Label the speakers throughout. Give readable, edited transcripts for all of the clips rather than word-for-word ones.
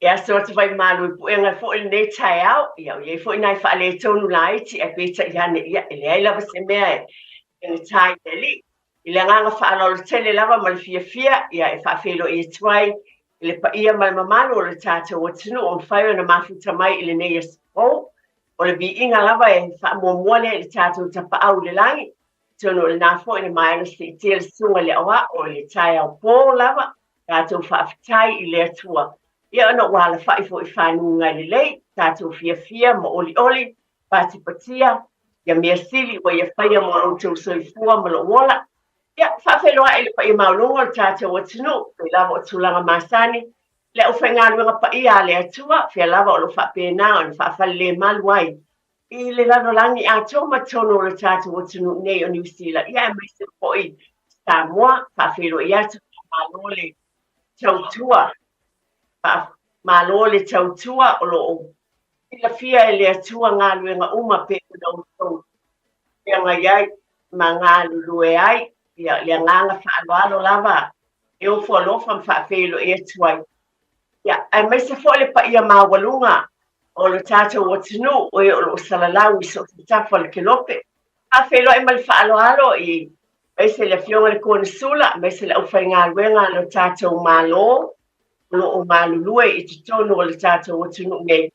Speaker 1: E aso atu vai malu i puega foi lenei taeao, ia o i ai foi nai faaletonu laiti ae peitai ane, ia e leai lava se mea e faigata i le Alii. I le agaga faaaloalo tele lava ma le fiafia, ia e faafeiloai atu ai i le paia ma le mamalu o le tatou atunuu ua mafai ona mafuta mai i lenei aso fou. O le viiga lava e faamuamua lea i le tatou Tapaau i le lagi, atonu o lena foi na maea ona siitia le susuga i le aoao i le taeao po lava, tatou faafetai i le Atua. Ia ona ua alafai foi i fanuga lelei, tatou fiafia ma olioli, patipatia, ia mea sili ua ia faia mo lo outou soifua ma lou ola. Ia, faafeiloai i le paia maualuga o le tatou atunuu, pei lava o tulaga masani, le aufaigaluega paia a le Atua, fea lava o lo o faapena ona faafalelemalu ai i le lalolagi atoa ma totonu o le tatou atunuu nei o Niu Sila, ia aemaise foi Samoa. Faafeiloai atu, faamalo le tautua, faamalo le tautua o lo o silafia e le Atua galuega uma pei ona outou feagai ai ma galulue ai. Ia, le agaga faaaloalo lava e ofo alofa ma faafeiloai atu ai. Ia, aemaise foi le paia maualuga o le tatou atunuu o e o lo o salalau i so o se tafa o le kelope. Faafeiloai ma le faaaloalo i aemaise le Afioga i le Konesula, aemaise le aufaigaluega a lo tatou Malo o lo o galulue i totonu o le tatou atunuu nei.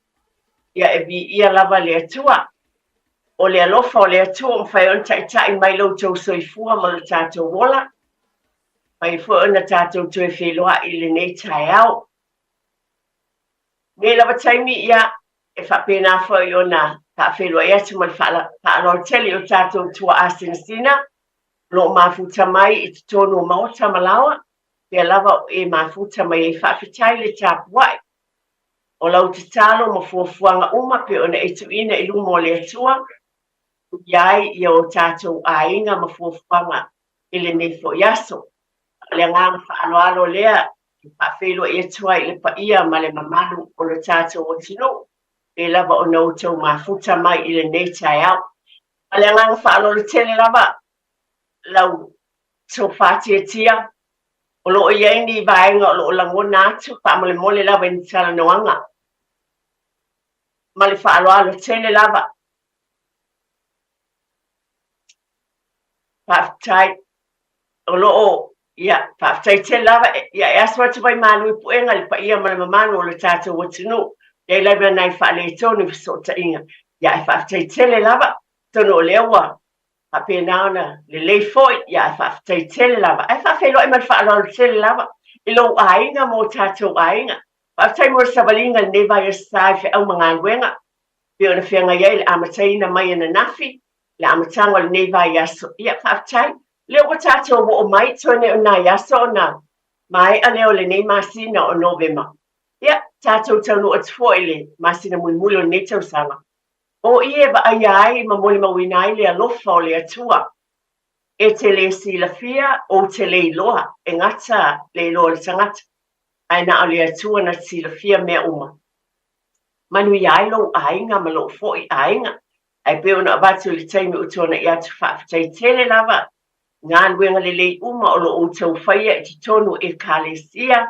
Speaker 1: Ia, e viia lava le Atua. O le alofa o le Atua ua mafai ona taitai mai lo outou soifua ma lo tatou ola. Mafai foi ona tatou toe feiloai i lenei taeao. Nei lava taimi, ia, e faapena foi ona faafeiloai atu ma le faaaloalo tele i o tatou tuaa sinasina o lo o mafuta mai i totonu o maota ma laoa, pea lava o e mafuta mai ai. Faafetai le tapuai. O lau tatalo ma fuafuaga uma pei ona e tuuina i luma o le Atua, i ai ia o tatou aiga ma fuafuaga i lenei foi aso. O le agaga faaaloalo lea e faafeiloai atu ai i le paia ma le mamalu o le tatou atunuu, pei lava ona outou mafuta mai i lenei taeao. Ma le agaga faaaloalo tele lava lau tofa tiatia, o lo o i ai ni vaega o lo o lagona atu faamolemole lava i ni talanoaga ma le faaaloalo tele lava. Faafetai. O lo o, ia, faafetai tele lava. Ia, e aso atu mai malu i puega le paia ma le mamalu o le tatou atunuu. E i ai lava nai faaletonu i fesootaiga. Ia, ae faafetai tele lava. Atonu o lea ua faapena ona lelei foi. Ia, ae faafetai tele lava. Ae faafeiloai ma le faaaloalo tele lava i lou aiga ma o tatou aiga. Faafetai mo le savaliga i lenei vaiaso sa i feau ma galuega pei ona feagai ai le amataina mai ananafi le amataga o lenei vaiaso. Ia, faafetai. Lea ua tatou oo mai, toe nei o nai aso ona maea lea o lenei masina o Novema. Ia, tatou taunuu atu foi i le masina mulimuli o lenei tausaga. O i e vaaia ai ma molimauina ai le alofa o le Atua. E te le silafia, ou te le iloa, e gata le iloa o le tagata, ae na o le Atua na te silafia mea uma. Manuia ai lou aiga ma lou foi aiga. Ae pei ona avatu i le taimi ua tuanai atu, faafetai tele lava i galuega lelei uma o lo o outou faia i totonu o Ekalesia,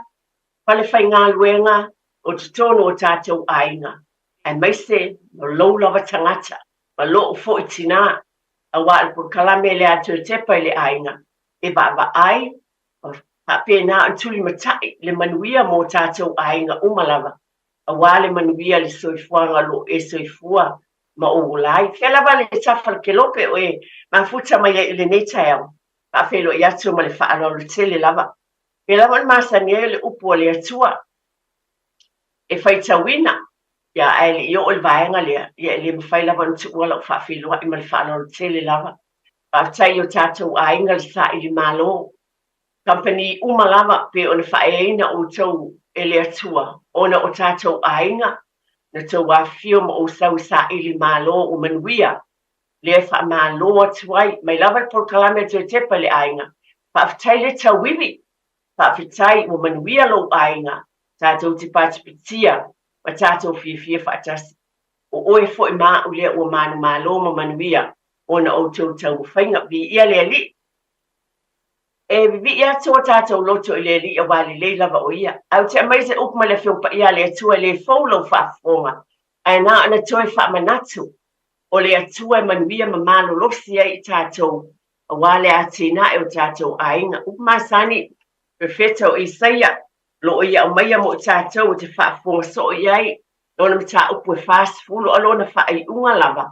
Speaker 1: falefaigaluega o totonu o tatou aiga, aemaise o lou lava tagata ma lou foi tinā, aua o le polokalame lea a Toe Tepa i le Aiga e vaavaai ma faapena ona tulimatai le manuia mo tatou aiga uma lava, aua le manuia le soifuaga o lo o e soifua ma ou ola ai. Fea lava le tafa o le kelope o e mafuta mai ai i lenei taeao, faafeiloai atu ma le faaaloalo tele lava. Pei lava ona masani ai o le upu a le Atua e faitauina, ia ae le i oo i le vaega lea, ia e le mafai lava ona tuua lau faafeiloai ma le faaaloalo tele lava. Faafetai i o tatou aiga le saili malo, Kamupani uma lava pei ona faaeaina outou e le Atua ona o tatou aiga na tou afifio ma ou sau i saili malo ua manuia lea e faamalo atu ai mai lava le polokalame a Toe Tepa i le Aiga. Faafetai le tauivi, faafetai ua manuia lou aiga, tatou te patipatia ma tatou fiafia faatasi. O oe foi ma au lea ua manumalo ma manuia ona outou taumafaiga. Viia le Alii. E vivii atu o tatou loto i le Alii auā lelei lava o Ia. Ae ou te aumai se upu mai le Afioga Paia a le Atua e le fou lau faafofoga, ae na ona toe faamanatu, o le Atua e manuia ma malolosi ai i tatou auā le atinae o tatou aiga. Upu masani, Perofeta o Isaia, o lo o ia aumaia mo i tatou e te faafofoga soo i ai, lona mataupu e 40, a lona faaiuga lava,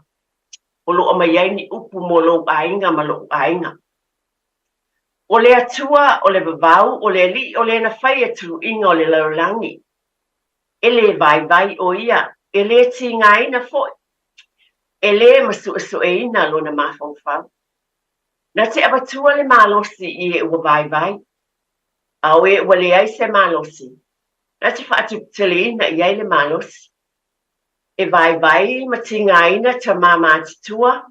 Speaker 1: o lo o aumai ai ni upu mo lou aiga ma lou aiga. O le Atua o le vavau, o le Alii o le na faia tuluiga o le lalolagi. E lē vaivai o Ia, e lē tigaina foi, e lē masuesueina lona mafaufau. Na te avatua le malosi i e ua vaivai, a o e ua leai se malosi, na te faatuputeleina i ai le malosi. E vaivai ma tigaina tama matutua,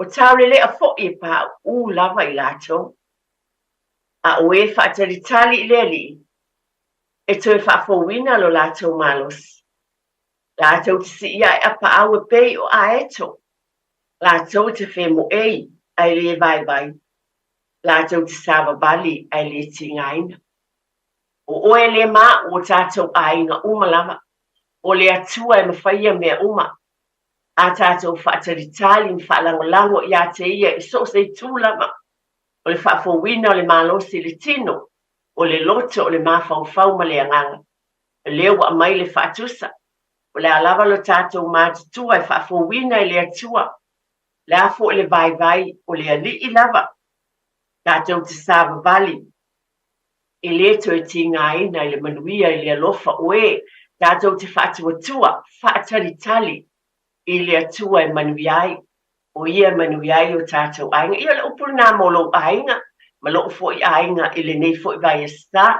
Speaker 1: O taulelea foi e pauu lava i latou, a o e faatalitali i le Alii e toe faafouina lo latou malosi. Latou te sii ae apaau e pei o aeto, latou te femoei ae le vaivai, latou te savavali ae le tigaina. O oe le ma au o tatou aiga uma lava, o le Atua e mafaia mea uma, a tatou faatalitali ma faalagolago ia te Ia i so o se itu lava, o le faafouina o le malosi i le tino, o le loto, o le mafaufau ma le agaga. O lea ua aumai le faatusa, o le a lava lo tatou matutua e faafouina e le Atua, le a foi le vaivai, o le Alii lava, tatou te savavali e lē toe tigaina i le manuia i le alofa o e tatou te faatuatua, faatalitali i le Atua e manuia ai, o Ia e manuia ai o tatou aiga. Ia, o le upu lena mo lou aiga ma lou foi aiga i lenei foi vaiaso sa.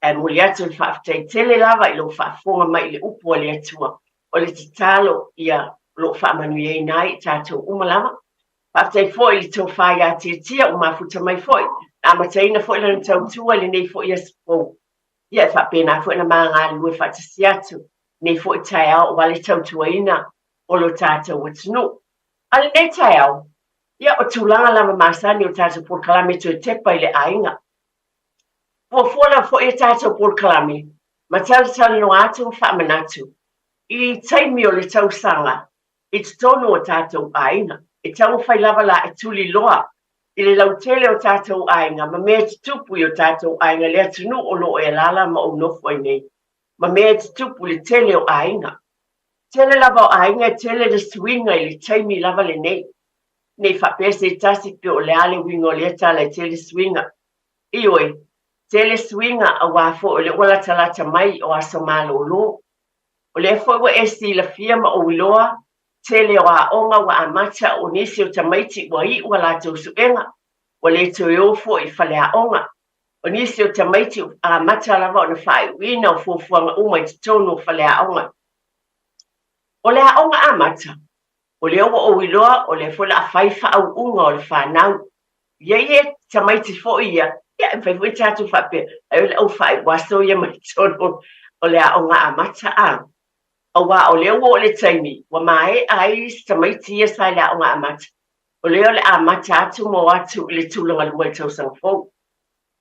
Speaker 1: Ae momoli atu le faafetai tele lava i lou faafofoga mai i le upu a le Atua. O le tatalo ia o lo o faamanuiaina ai i tatou uma lava. Faafetai foi i le tofa ia Tiatia ua mafuta mai foi, na amataina foi lana tautua i lenei foi aso fou. Ia e faapena foi ona ma galulue faatasi atu lenei foi taeao aua le tautuaina o lo tatou atunuu. A lenei taeao, ia o tulaga lava masani o tatou polokalame toe tepa i le aiga. Fuafua lava foi e tatou polokalame ma talatalanoa atu ma faamanatu i taimi o le tausaga i totonu o tatou aiga. E taumafai lava la e tuliloa i le lautele o tatou aiga ma mea e tutupu i o tatou aiga, le atunuu o lo o e alaala ma ou nofo ai nei, ma mea e tutupu i le tele o aiga. Tele lava o aiga e tele le suiga i le taimi lava lenei. Ne i faapea se tasi pe o le a le uiga o lea tala e tele suiga. Ioe, tele suiga auā foi o lea ua latalata mai o aso malōlō. O lea foi ua e silafia ma ou iloa, tele o aoga ua amata, o nisi o tamaiti ua iu a latou suega, ua le toe o foi i faleaoga. O nisi o tamaiti ua amata lava ona faaiuina o fuafuaga uma i totonu o faleaoga. O le aoga amata, o lea ua ou iloa o lea foi o le a fai faauuga o le fanau. Ia ia tamaiti foi ia, ia e mafai foi tatou faapea, ai o le au faaiu aso ia mai totonu o le aoga amata a. Auā o lea ua oo le taimi ua maea ai isi tamaiti ia sa i le aoga amata, o lea o le amata atu ma o atu i le tulaga lua i le tausaga fou.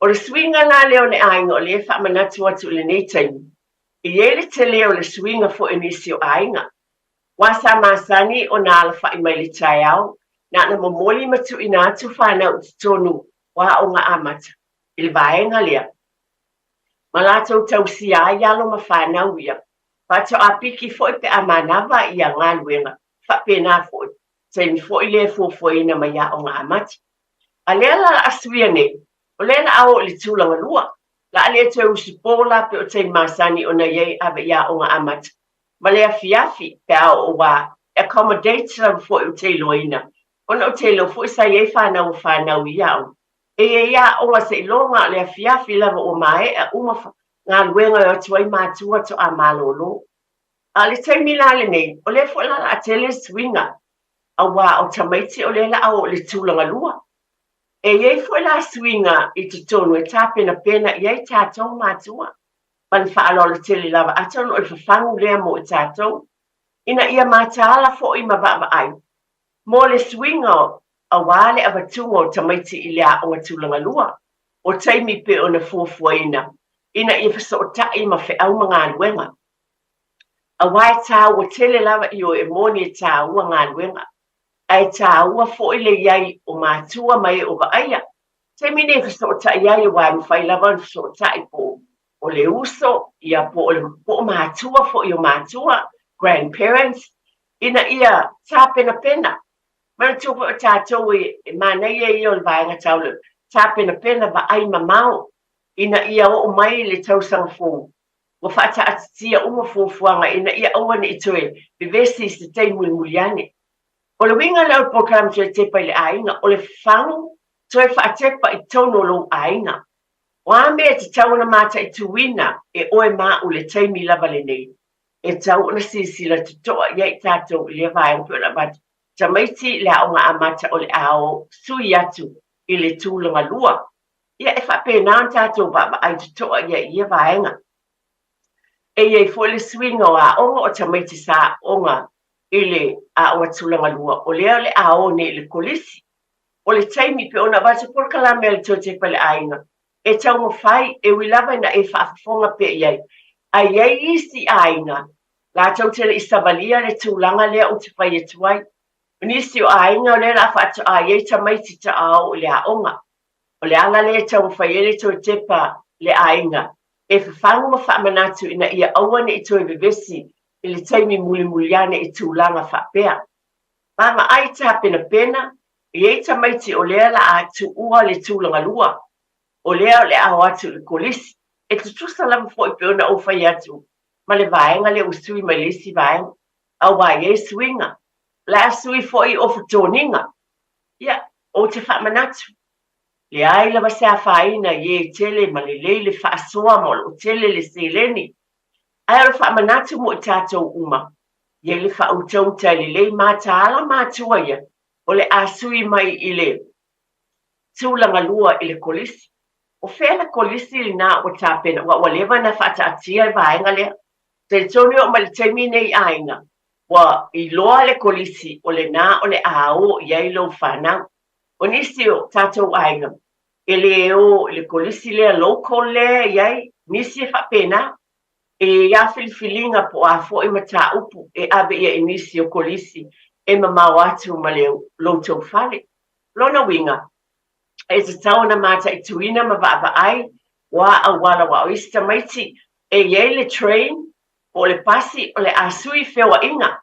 Speaker 1: O le suiga la lea o le aiga o lea e faamanatu atu i lenei taimi, e i ai le tele o le suiga foi o nisi o aiga. Aua sa masani ona alafai mai le taeao, na ona momoli ma tuuina atu fanau i totonu o aoga amata i le vaega lea, ma latou tausia ai alo ma fanau ia, faatoa piki foi pe a manava ia galuega, faapena foi, taimi foi lea e fuafuaina mai aoga amata. A lea la a suia nei, o lea la a oo i le tulaga lua, la a le toe usupo la pe o taimi masani ona i ai ave i aoga amata, ma le afiafi pe a oo ua accommodate lava foi ou te iloaina, ona ou te iloa foi sa i ai fanau o fanau i aoga. E i ai aoga seiloga o le afiafi lava ua maea uma galuega e o atu ai matua toa malolo. A o le taimi la lenei, o lea foi la o le a tele suiga, auā o tamaiti o lea o le a oo i le tulaga lua. E i ai foi la suiga i totonu e tapenapena i ai tatou matua. Ma le faaaloalo tele lava, atonu o le fafagu lea mo i tatou, ina ia mataala foi ma vaavaai mo le suiga auā le avatuga o tamaiti i le aoga tulaga lua. O taimi pei ona fuafuaina ina ia fesootai ma feau ma galuega. Aua e tāua tele lava ioe e moni e tāua galuega, ae tāua foi le i ai o matua ma e o vaaia. Taimi nei e fesootai ai aua e mafai lava ona fesootai po o le uso, ia po o le po o matua foi o matua, grandparents, ina ia tapenapena. Manatua foi o tatou e manaia ia o le vaega tau le tapenapena vaai mamao ina ia oo mai le tausaga fou ua faataatitia uma fuafuaga ina ia aua ne i toe vevesi i se taimi mulimuli ane. O le uiga lea o le polokalame toe tepa i le aiga, o le fagu toe faatepa i totonu o lou aiga. O a mea e tatau ona mataituina e oe ma au i le taimi lava lenei, e tatau ona silasila totoa i ai i tatou i lea vaega pei ona avatu tamaiti le aoga amata o le a o sui atu i le tulaga lua. Ia e faapena ona tatou vaavaai totoa i ai i ia vaega. E i ai foi le suiga o aoga o tamaiti sa aoga i le aoga tulaga lua, o lea o le a o nei i le kolisi. O le taimi pei ona avatu polokalame a le Toe Tepa i le Aiga, e taumafai, e ui lava ina e faafofoga pea i ai, ae i ai isi aiga latou te le i savalia le tulaga lea ou te fai atu ai. O nisi o aiga o lea o le a faatoa i ai tamaiti taao i le aoga. O le ala lea e taumafai ai le Toe Tepa le Aiga e fafagu ma faamanatu ina ia aua ne i toe vevesi i le taimi mulimuli ane i tulaga faapea. Vaavaai tapenapena, e i ai tamaiti o lea la a tuua le tulaga lua, o lea o le a o atu i le kolisi. E tutusa lava foi pei ona ou fai atu ma le vaega lea ua sui mai le isi vaega, aua e i ai suiga. O le a sui foi o fotoniga. Ia, ou te faamanatu, leai lava se afaina i e tele ma lelei le faasoa ma o lo o tele le seleni. Ae o le faamanatu mo i tatou uma, i ai le faautauta e lelei mataala matua ia o le a sui mai i le tulaga lua i le kolisi. O fea le kolisi lena ua tapena aua ua leva ona faataatia le vaega lea. Talitonu e oo mai le taimi nei aiga ua iloa le kolisi o lena o le a o i ai lou fanau. O nisi o tatou aiga e le o i le kolisi lea local lea e i ai, nisi e faapena. E i ai filifiliga po o a foi mataupu e ave i ai i nisi o kolisi e mamao atu ma le lou tou fale. O lona uiga, e tatau ona mataituina ma vaavaai o a auala aua o isi tamaiti e i ai le train po o le pasi o le a sui feoaiga,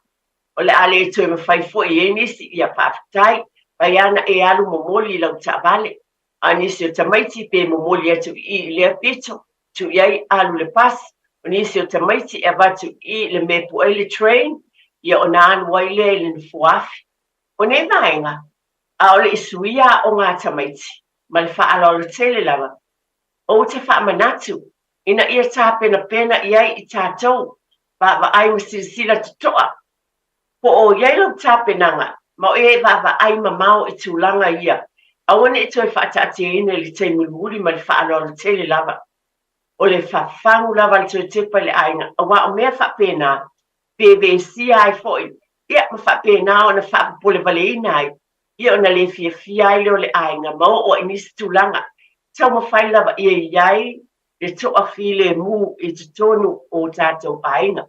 Speaker 1: o le a le toe mafai foi e i ai nisi, ia faafetai, fai lava ona e alu momoli i lau taavale. A o nisi o tamaiti pe momoli atu i i i lea pito, tuu i ai alu le pasi, o nisi o tamaiti e avatu i le mea e pue ai le train, ia ona alu ai lea i le nofoa afi. O nei vaega, ʻaʻole i suia aoga a tamaiti, ma le faaaloalo tele lava, ou te faamanatu ina ia tapenapena i ai i tatou, vaavaai ma silasila totoa Po o i ai lau tapenaga ma o e vaavaai mamao i tulaga ia, aua ne i toe faataatiaina i le taimi mulimuli ma le faaaloalo tele lava. O le fafagu lava a le toe tepa i le aiga, aua o mea faapena, pevesia ai foi, ia ma faapena ona faapopolevaleina ai, ia ona le fiafia ai lea o le aiga ma oo ai i nisi tulaga. Taumafai lava ia i ai le toafilemu i totonu o tatou aiga.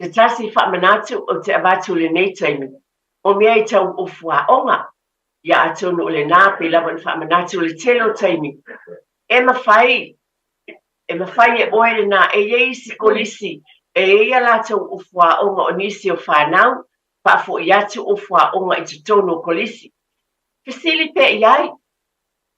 Speaker 1: Se tasi faamanatu ou te avatu i lenei taimi, o mea i tau ofu aoga, ia atonu o lena pei lava ona faamanatu i le tele o taimi, e mafai, e mafai e oe lena, e i ai isi kolisi, e i ai a latou ofu aoga o nisi o fanau, faafoi atu ofu aoga i totonu o kolisi. Fesili pea i ai,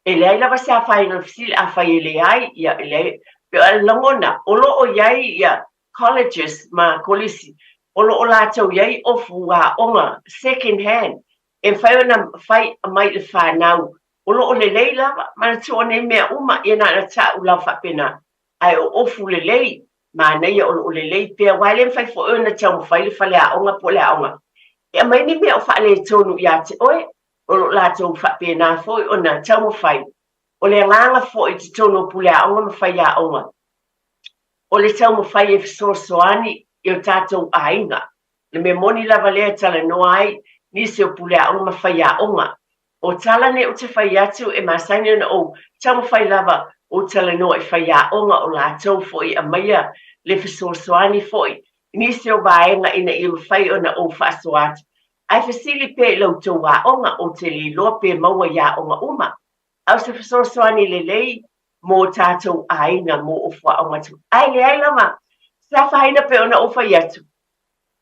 Speaker 1: E leai lava se afaina o le fesili, afai e leai, ia, e leai. Pei o le lagona, o lo o i ai ia colleges ma kolisi, o lo o latou i ai ofu aoga second hand, e mafai ona fai mai i le fanau, o lo o lelei lava, manatua o nei mea uma, ia na ona ta'u lava faapena, ae o ofu lelei, manaia o lo o lelei pea, aua e le mafai foi ona taumafai le faleaoga po o le aoga e aumai ni mea o faaletonu ia te oe, o lo o latou faapena foi ona taumafai. O le agaga foi i totonu o puleaoga ma faiaoga, o le taumafai e fesoasoani i o tatou aiga. O le mea moni lava lea e talanoa ai nisi o puleaoga ma faiaoga, O tala nei ou te fai atu e masani ona ou taumafai lava ou talanoa i faiaoga o latou foi e aumaia le fesoasoani foi i nisi o vaega ina ia mafai ona ou faasoa atu. Ae fesili pea i la outou aoga, ou te le iloa pe maua i aoga uma. A o se fesoasoani lelei mo tatou aiga mo ofuaoga atu. Ae leai lava se afaina pei ona ou fai atu,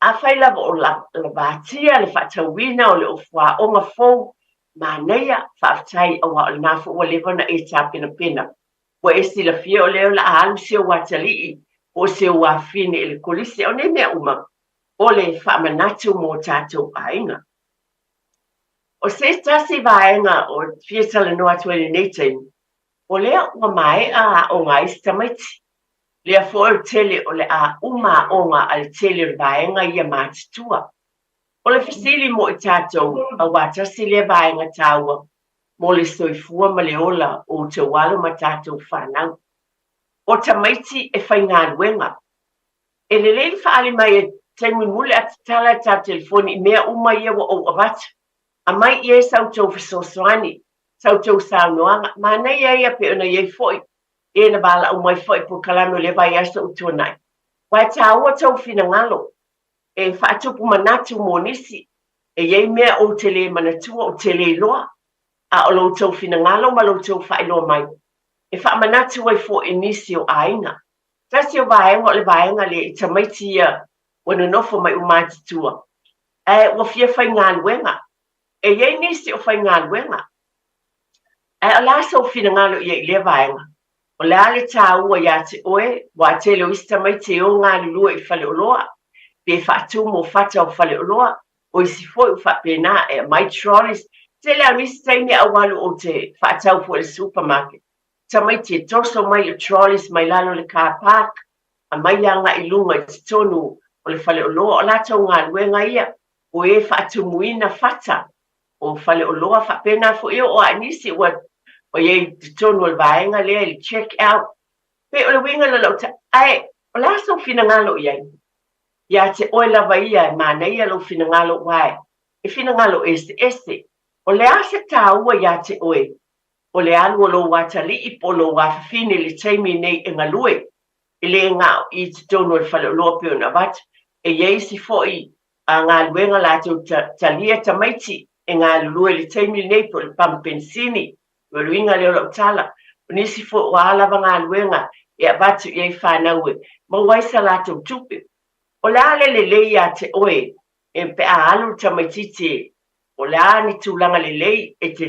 Speaker 1: Afai lava o lavatia le faatauina o le ofuaoga fou, manaia, faafetai aua o lena foi ua leva ona e tapenapena. Ua e silafia o lea o le a alu si ou atalii po o si ou afafine i le kolisi. O nei mea uma, o le faamanatu mo tatou aiga. O se tasi vaega o fia talanoa atu ai i lenei taimi, o lea ua maea aoga a isi tamaiti. Lea foi o le tele o le a uma aoga a le tele o le vaega ia matutua. O le fesili mo i tatou, auā tasi lea vaega taua mo le soifua ma le ola o outou alo ma tatou fanau. O tamaiti e faigaluega. E lelei le faaali mai e taimi mulimuli a tatala e tatou telefoni i mea uma ia ua ou avatu. Aumai i ai sa outou fesoasoani, sa outou saunoaga. Manaia ia pei ona i ai foi e na valaau mai foi polokalame o lea vaiaso ua tuanai. Aua e tāua tou finagalo e faatupu manatu mo nisi, e i ai mea ou te le manatua, ou te le iloa, a o lo outou finagalo ma lo outou faailoa mai, e faamanatu ai foi i nisi o aiga. Tasi o vaega o le vaega lea i tamaiti ia ua nonofo mai ua matutua, ae ua fia faigaluega. E i ai nisi o faigaluega, Ae o le a sou finagalo i ai i lea vaega? O le a le tāua iā te oe, ua tele o isi tamaiti e o galulue i faleoloa, pe faatumu o fata o faleoloa, o isi foi ua faapena e aumai trolleys. Tele lava o nisi taimi a ou alu ou te faatau foi i le supermarket, tamaiti e toso mai o trolleys mai lalo o le car park, aumai agai i luga i totonu o le faleoloa. O latou galuega ia, o e faatumuina fata o faleoloa faapena foi e oo lava i nisi ua i ai i totonu o le vaega lea i le check out. Pei o le uiga lea o lau tala, ae o le a sou finagalo i ai? Ia te oe lava ia e manaia lou finagalo aua e finagalo eseese. O le a se tāua ia te oe o le alu o lou atalii po o lou afafine i le taimi nei e galue, e le gao i totonu o le faleoloa pei ona avatu. E i ai isi foi a galuega latou talia tamaiti e galulue i le taimi lenei po o le pamu penisini, o le uiga lea o lau tala. O nisi foi o a lava galuega e avatu i ai fanau e maua ai sa latou tupe. O le a le lelei ia te oe e pe a alu le tamaitiiti o le a ni tulaga lelei e te,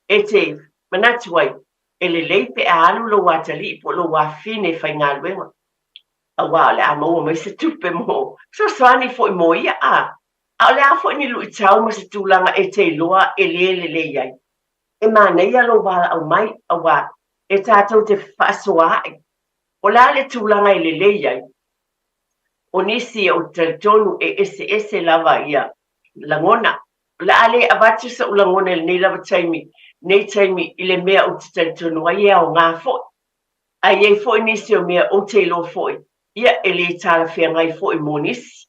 Speaker 1: e te manatu ai e lelei pe a alu lou atalii po o lou afafine e faigaluega. Aua o le a maua mai se tupe mo fesoasoani foi mo ia, a, a o le a foi ni luitau ma se tulaga e te iloa e le lelei ai. E manaia lou valaau mai, aua e tatou te fefaasoaai. O le a le tulaga e lelei ai? O nisi ou te talitonu e eseese lava ia lagona. O le a le avatu soʻu lagona i lenei lava taimi, nei taimi i le mea ou te talitonu ai e aoga foi. Ae i ai foi nisi o mea ou te iloa foi, ia, e le talafeagai foi mo nisi.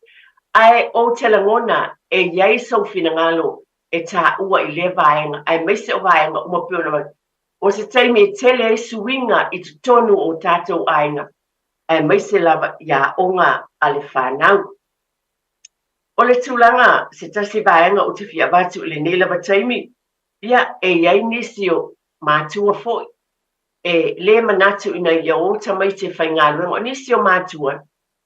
Speaker 1: Ae ou te lagona e i ai sou finagalo e tāua i lea vaega, aemaise o vaega uma pei ona avatu. O se taimi e tele ai suiga i totonu o tatou aiga, aemaise lava i aoga a le fanau. O le tulaga, se tasi vaega ou te fia avatu i lenei lava taimi, ia, e i ai nisi o matua foi e le manatu ina ia o tamaiti e faigaluega. O nisi o matua,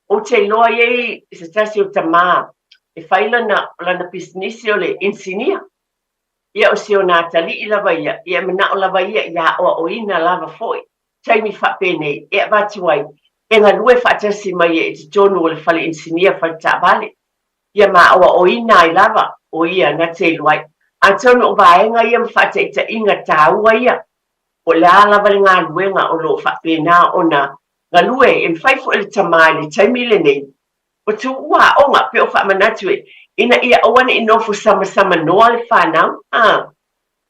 Speaker 1: ou te iloa i ai se tasi o tamā e fai lana, lana pisinisi o le inisinia. Ia o si ona atalii lava ia, ia e manaʻo lava ia ia aʻoaʻoina lava foi taimi faapenei e avatu ai e galue faatasi mai ia i totonu o le fale inisinia fale taavale. Ia ma aʻoaʻoina ai lava ʻo ia na te iloa ai. Atonu o vaega ia ma faataitaiga tāua ia Po o le a lava le galuega o lo o faapena ona galue, e mafai foi e le tamā i le taimi lenei, ua tuua aoga, pei o faamanatu e, ina ia aua ne i nofo samasamanoa le fanau, a.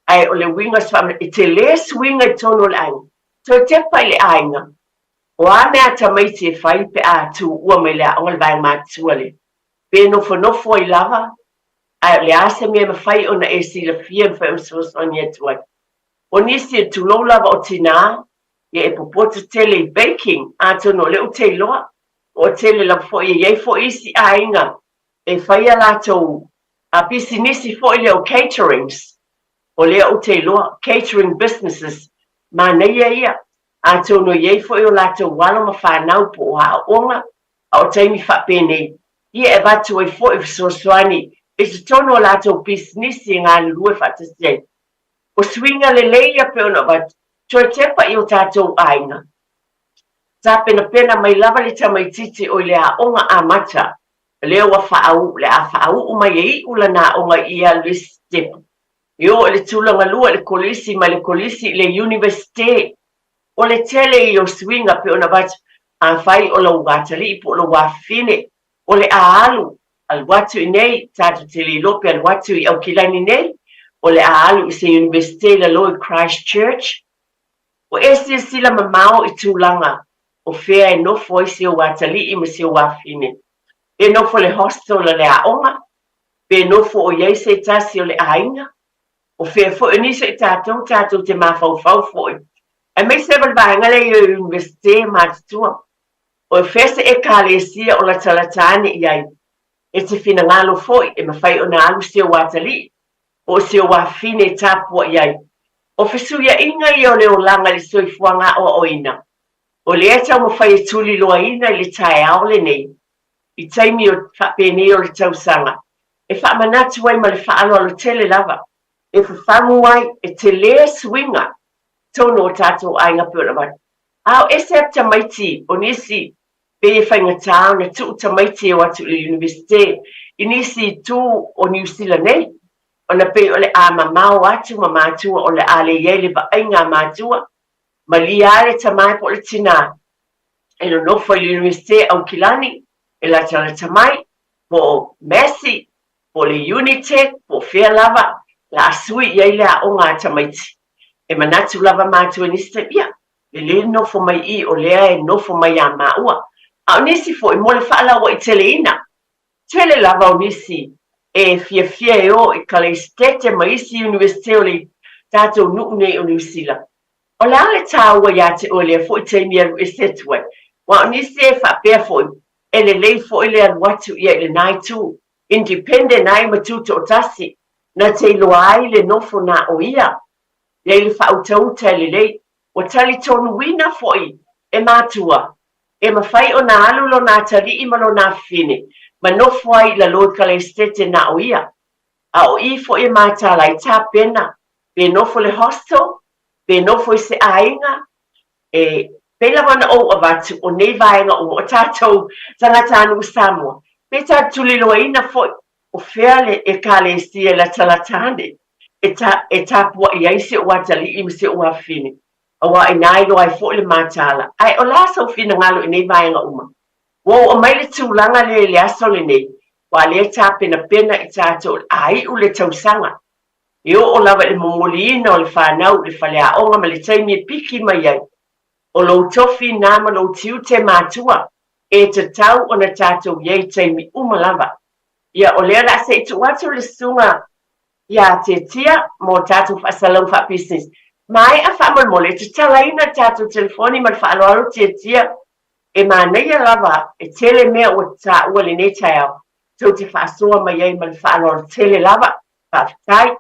Speaker 1: Ae o le uiga o se faamanatu, e tele suiga i totonu o le aiga. Toe tepa i le aiga, o a mea a tamaiti e fai pe a tuua mai le aoga le vaega matutua lea? Pe nofonofo ai lava? Ae o le a se mea e mafai ona e silafia e mafai ona fesoasoani atu ai? O nisi e tulou lava o tinā, ia e popoto tele i baking, atonu o lea ou te iloa, o tele lava foi, e i ai foi isi aiga e fai a latou pisinisi foi lea o caterings, o lea ou te iloa, catering businesses, manaia ia, atonu e i ai foi o latou alo ma fanau po o aoaoga, a o taimi faapenei, ia e avatu ai foi fesoasoani i totonu o latou pisinisi e galulue faatasi ai. O suiga lelei ia pei ona avatu, toe tepa i o tatou aiga. Tapenapena mai lava le tamaitiiti o i le aoga amata, lea ua faauu, le a faauu mai e iu lana aoga i ia alu i le isi sitepu. E oo i le tulaga lua i le kolisi mai le kolisi i le Iunivesite. O le tele ia o suiga pei ona avatu, afai o lou atalii po o lou afafine, o le a alu, alu atu i nei, tatou te le iloa pe alu atu i Aukilani nei, o le a alu i se Iunivesite i lalo i Christchurch. Ua e silasila mamao i tulaga o fea e nofo ai si ou atalii ma si ou afafine? Pe nofo i le hostel a le aoga? Pe nofo o i ai se tasi o le aiga? O fea foi o nisi o i tatou, tatou te mafaufau foi, aemaise lava le vaega lea i o Iunivesite matutua. O fea se Ekalesia o latalata ane i ai? E te finagalo foi e mafai ona alu si ou atalii po o si ou afafine e tapuai ai. O fesuiaiga ia o le olaga i le soifuaga aoaoina, o lea e taumafai e tuliloaina i le taeao lenei, i taimi o faapenei o le tausaga, e faamanatu ai ma le faaaloalo tele lava, e fafagu ai, e tele suiga tonu o tatou aiga pei ona avatu. A o ese atu tamaiti o nisi, pei e faigata ona tuu tamaiti e o atu i le Iunivesite i nisi itu o Niu Sila nei, ona pei o le a mamao atu ma matua o le a le i ai le vaaiga a matua, malia lava le tamā po o le tinā e nonofo i le Iunivesite Aukilani e latalata mai, po o Massey, po o le Unitec, po o fea lava, la a sui i ai le aoga a tamaiti. E manatu lava matua i nisi taimi, ia, lelei le nofo mai i i o lea e nofo mai ia maua. A o nisi foi, mo le faalauaiteleina, tele lava o nisi e fiafia e o i Kaleisitete ma isi Iunivesite o le tatou nuu nei o Niu Sila. O le a le tāua iā te oe lea foi taimi e alu ese atu ai? Aua o nisi e faapea foi, e lelei foi le alu atu ia i lenā itu, independent ai ma tutoatasi, na te iloa ai le nofo na o ia. I ai le faautauta e lelei, ua talitonuina foi e matua, e mafai ona alu lona atalii ma lona afafine ma nofo ai i lalo i Kaleisitete na o ia. A o i foi e mataala ai tapena, pe nofo i le hostel, pe nofo i se aiga, e pei lava ona ou avatu o nei vaega uma o tatou tagatanuu Samoa, pe tatou tuliloaina foi o fea le Ekalesia e latalata ane e ta, e tapuai ai si ou atalii ma si ou afafine, auā inā iloa ai foi le mataala. Ae o le a sou finagalo i nei vaega uma? Ua oo mai le tulaga lea i le aso lenei, ua lea tapenapena i tatou o le a iu le tausaga. E oo lava i le momoliina o le fanau i le faleaoga ma le taimi e piki mai ai. O lou tofi nā ma lou tiute matua, e tatau ona tatou i ai i taimi uma lava. Ia, o lea o le a se i tuu atu le susuga iā Tietia mo tatou faasalalauga faapisinisi. Maea faamolemole, e tatalaina le tatou telefoni ma le faaaloalo Tietia, e manaia lava, e tele mea ua taua i lenei taeao, tou te faasoa mai ai ma le faaaloalo tele lava. Faafetai.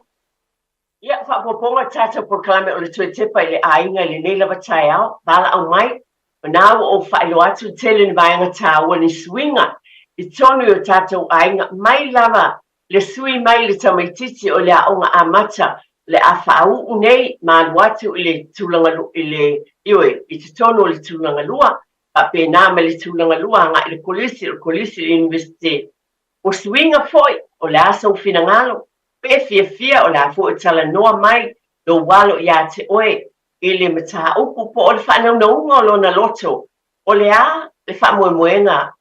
Speaker 1: Ia, faaopoopoga le tatou polokalame o le toe tepa i le aiga i lenei lava taeao, valaau mai, o na ua ou faailoa atu le tele ni vaega tāua ni suiga i tonu i o tatou aiga, mai lava le sui mai le tamaitiiti o le aoga amata le a faauu nei ma alu atu i le tulaga i le, ioe, i totonu o le tulaga lua, faapena mai le tulaga lua agai i le kolisi, o le kolisi i le Iunivesite. O suiga foi, o le a sou finagalo, pe fiafia o le a foi e talanoa mai lou alo iā te oe i le mataupu po o le faanaunauga o lona loto, o le a le faamoemoega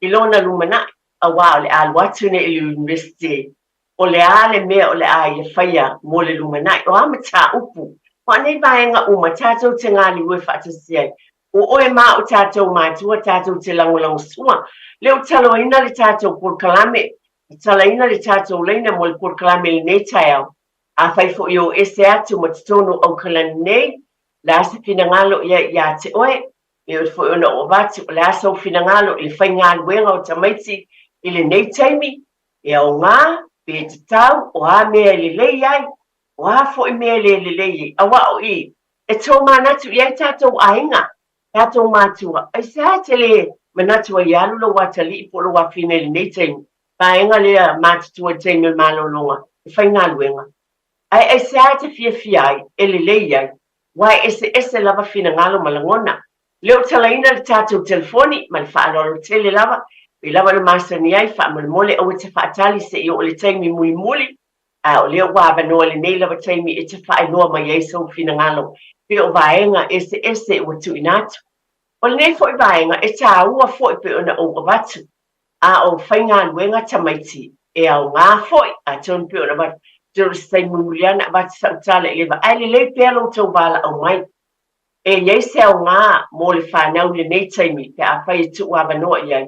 Speaker 1: i lona lumanai, auā o le a alu atu nei i le Iunivesite, o le a le mea o le a ia faia mo le lumanai, o a mataupu, o nei vaega uma tatou te galulue faatasi ai. O oe ma o tatou matua tatou te lagolagosua. Lea ua taloina le tatou polokalame. Tatalaina le tatou laina mo le polokalame i lenei taeao. Afai foi o ese atu ma totonu o Aukalani nei, o le a se finagalo i ai ia te oe? E ui foi ona ou avatu, o le a sou finagalo i le faigaluega o tamaiti i lenei taimi? E aoga, pe tatau, o a mea e lelei ai, o a foi mea e le lelei ai? Aua o i, e tomanatu i ai tatou aiga, tatou matua, aisea e te le manatu ai e alu lou atalii po o lou afine i lenei taimi, vaega lea matutua i le taimi o le malologa e faigaluega? Ae aisea e te fiafia ai, e lelei ai, aua e eseese lava finagalo ma lagona. Lea ua talaina le tatou telefoni ma le faaaloalo tele lava, pei lava ona masani ai, faamolemole aua te faatali se i oo i le taimi mulimuli, a o lea ua avanoa i lenei lava taimi e te faailoa mai ai sou finagalo pei o vaega eseese ua tuuina atu. O lenei foi vaega e taua foi pei ona ou avatu, a o faigaluega tamaiti e aoga foi, atonu pei ona avatu, atonu o se taimi mulimuli lava ona avatu sau tala i le va, ae lelei pea lo outou valaau mai. E i ai se aoga mo le fanau i lenei taimi pe afai e tuu avanoa i ai.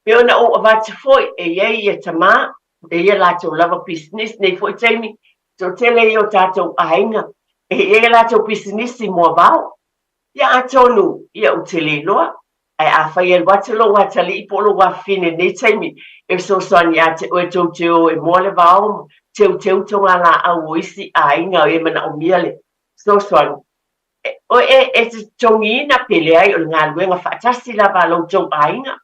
Speaker 1: Pei ona ou avatu foi, e i ai ia tama, e i ai latou lava pisinisi nei foi taimi, toatele ia o tatou aiga, e i ai a latou pisinisi moavao. Ia atonu, ia ou te le iloa, ae afai e alu atu lou atalii po o lou afafine i lenei taimi e fesoasoani ia te oe tou te o e moa le vao ma teuteu togalaau o isi aiga e manaomia le fesoasoani, e, e, e te totogiina pe leai o le galuega faatasi lava a lo outou aiga.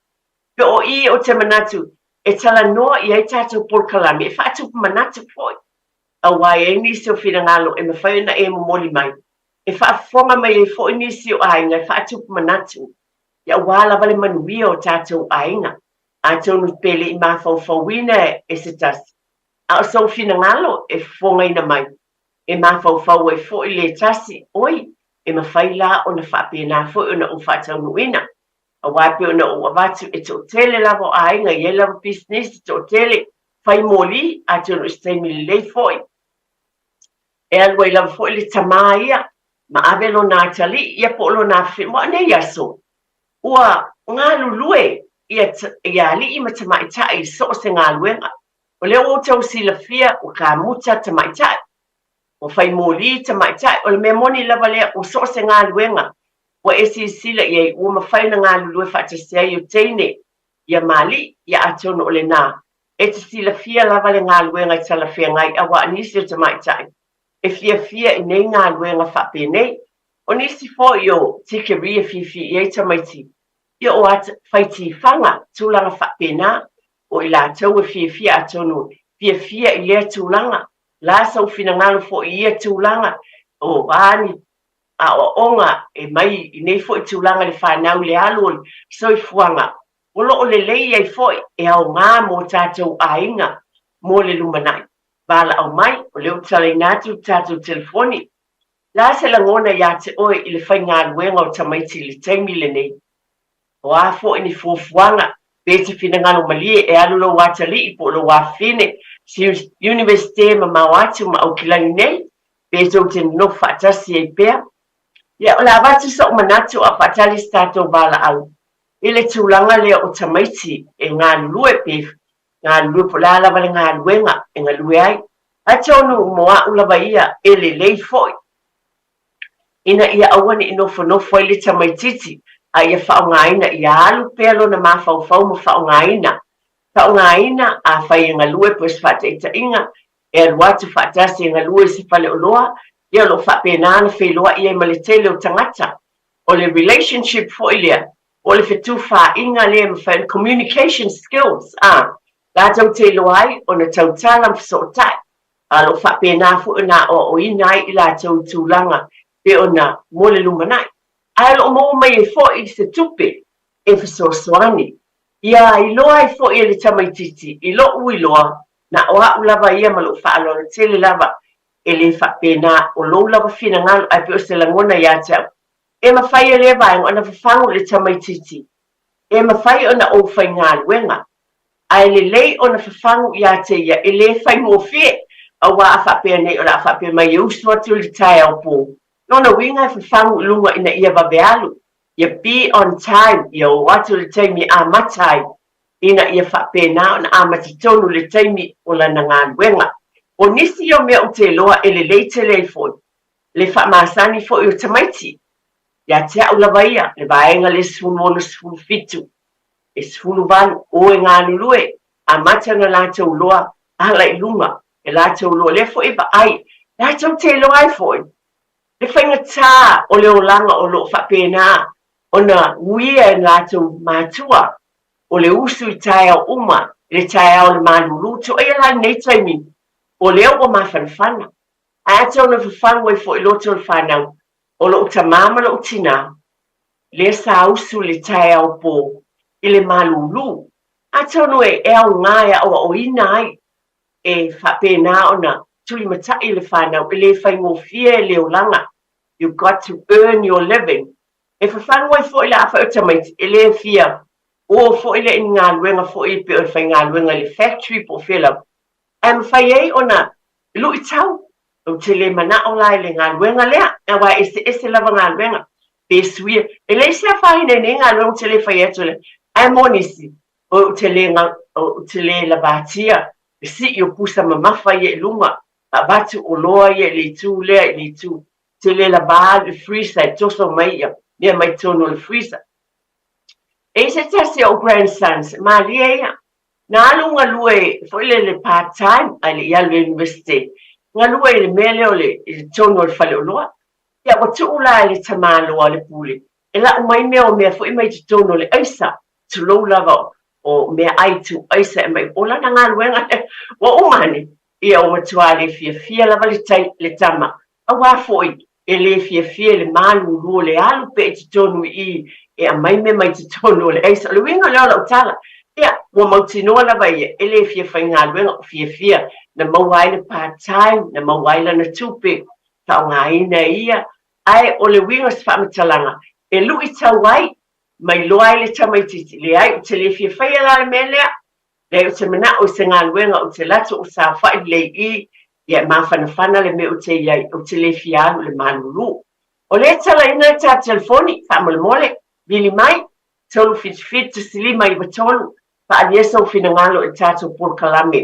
Speaker 1: Pe o i ou te manatu e talanoa i ai tatou polokalame e faatupu manatu foi, aua e i ai nisi o finagalo e mafai ona e momoli mai, e faafofoga mai ai foi nisi o aiga e faatupu manatu, aua lava le manuia o tatou aiga. Atonu pe le i mafaufauina e se tasi, a o sou finagalo e fofogaina mai, e mafaufau ai foi le tasi, oi, e mafai la ona faapena foi ona ou faataunuuina. Aua e pei ona ou avatu, e toatele lava o aiga, e i ai lava pisinisi, toatele fai moli, atonu o se taimi lelei foi e alu ai lava foi le tamā ia ma ave lona atalii ia po o lona afafine. Aua o nei aso, ua galulue ia, ia alii ma tamaitai i so o se galuega. O lea ua outou silafia ua kamuta tamaitai, ua fai moli tamaitai. O le mea moni lava lea, ua so o se galuega ua e silasila i ai, ua mafai ona galulue faatasi ai o teine ia ma alii, ia atonu o lena e te silafia lava le galuega e talafeagai aua o nisi o tamaitai e fiafia i nei galuega faapenei. O nisi foi o tikeri e fiafia i ai tamaiti, ia o ata fai tifaga, tulaga faapena, o i latou e fiafia atonu fiafia i lea tulaga, la sou finagalo foi i ia tulaga, o a ni aoaoga e mai i nei foi tulaga i le fanau i le alu o le soifuaga, o lo o lelei ai foi e aoga mo tatou aiga mo le lumanai. Valaau mai, o lea ua talaina atu le tatou telefoni. Le a se lagona ia te oe i le faigaluega o tamaiti i le taimi lenei? O a foi ni fuafuaga, pe te finagalo malie e alu lou atalii po o lou afafine se Universite mamao atu ma Aukilani nei, pe tou te nonofo faatasi ai pea. Ia, o le a avatu sou manatu a o faatali se tatou valaau i le tulaga lea o tamaiti e galulue pe galulue po o le a lava le galuega e galue ai. Atonu mo a'u lava ia e lelei foi ina ia aua ne i nofonofo ai le tamaitiiti a ia faaaogaina ia alu pea lona mafaufau ma faaaogaina faaaogaina afai e galue po o se faataitaiga e alu atu faatasi e galue i se faleoloa ia o lo o faapena ona feiloai ai ma le tele o tagata. O le relationship foi lea, o le fetufaaiga lea e mafai ona, communication skills, a, latou te iloa ai ona tautala ma fesootai, a o lo o faapena foi ona aoaoina ai i latou i tulaga pei ona mo le lumanai. Ae o lo o maua mai ai foi se tupe e fesoasoani ia iloa ai foi e le tamaitiiti i lo'u iloa, na o a'u lava ia ma lo'u faaaloalo tele lava E le faapena, o lou lava finagalo, ae pei o se lagona ia te au, e mafai e lea vaega ona fafagu i le tamaitiiti, e mafai ona ou faigaluega, ae lelei ona fafagu ia te ia, e le faigofie, aua a faapea nei o le a faapea mai e usu atu i le taeao pō, lona uiga e fafagu i luga ina ia vave alu, ia be on time, ia o atu i le taimi e amata ai. ina ia faapena ona amata tonu le taimi o lana galuega. O nisi ia o mea ou te iloa e lelei tele ai foi le faamasani foi o tamaiti. Ia te au lava ia, le vaega lea 16, 17, e 18, o e galulue, amata ona latou loa ala i luga, e latou loa lea foi e vaai, latou te iloa ai foi le faigata o le olaga o lo o faapena ona uia e latou matua, o le usu i taeao uma, i le taeao o le malulu, toaia la lenei taimi, o lea ua mafanafana. Ae atonu e fafagu ai foi loto o le fanau, o lou tamā ma lou tinā, lea sa usu i le taeao po i le malulu. Atonu e aoga e aoaoina ai, e faapena ona tulimatai le fanau, e le faigofie le olaga, you got to earn your living. E fafagu ai foi la afai o tamaiti, e le fia o foi lea i ni galuega foi e pei o le faigaluega i le factory po o fea lava, ae mafai ai ona luitau. Ou te le manao la i le galuega lea, aua e eseese lava galuega, pe suia. E leai se afaina i nei galuega ou te le fai atu lea, ae mo nisi, ou te le, ou te le lavatia le sii o pusa mamafa ia i luga, avatu oloa ia i le itu lea i le itu. Ou te le lava le freezer e toso mai ia mea mai totonu o le freezer. E i ai se tasi o ou grandsons, malie ia, Na alu galue foi lele part time ae le i alu i le Universite, galue i le mea lea o le i totonu o le faleoloa. Ia ua tuu la e le tamaloa o le pule e lau mai mea o mea foi mai totonu o le aisa, tulou lava o meaai tuu aisa e aumai, o lana galuega lea. Ua uma ane, ia ua matua le fiafia lava le tai, le tama, Aua foi e le fiafia i le malulu o le alu pea i totonu i i e aumai mea mai totonu o le aisa. O le uiga lea o lau tala, ia, ua mautinoa lava ia e le fia faigaluega, o fiafia na maua ai le part time, na maua ai lana tupe, faaaogaina e ia. Ae o le uiga o se faamatalaga, e luitau ai, ma iloa ai le tamaitiiti, leai, ou te le fia faia la le mea lea, Leai, ou te manao i se galuega ou te alu atu ou saofai lelei i i, ia e mafanafana le mea ou te i ai, ou te le fia alu i le malulu. O lea e talaina le ta telefoni, faamolemole, vili mai, 377 159, faaalia sou finagalo i le tatou polokalame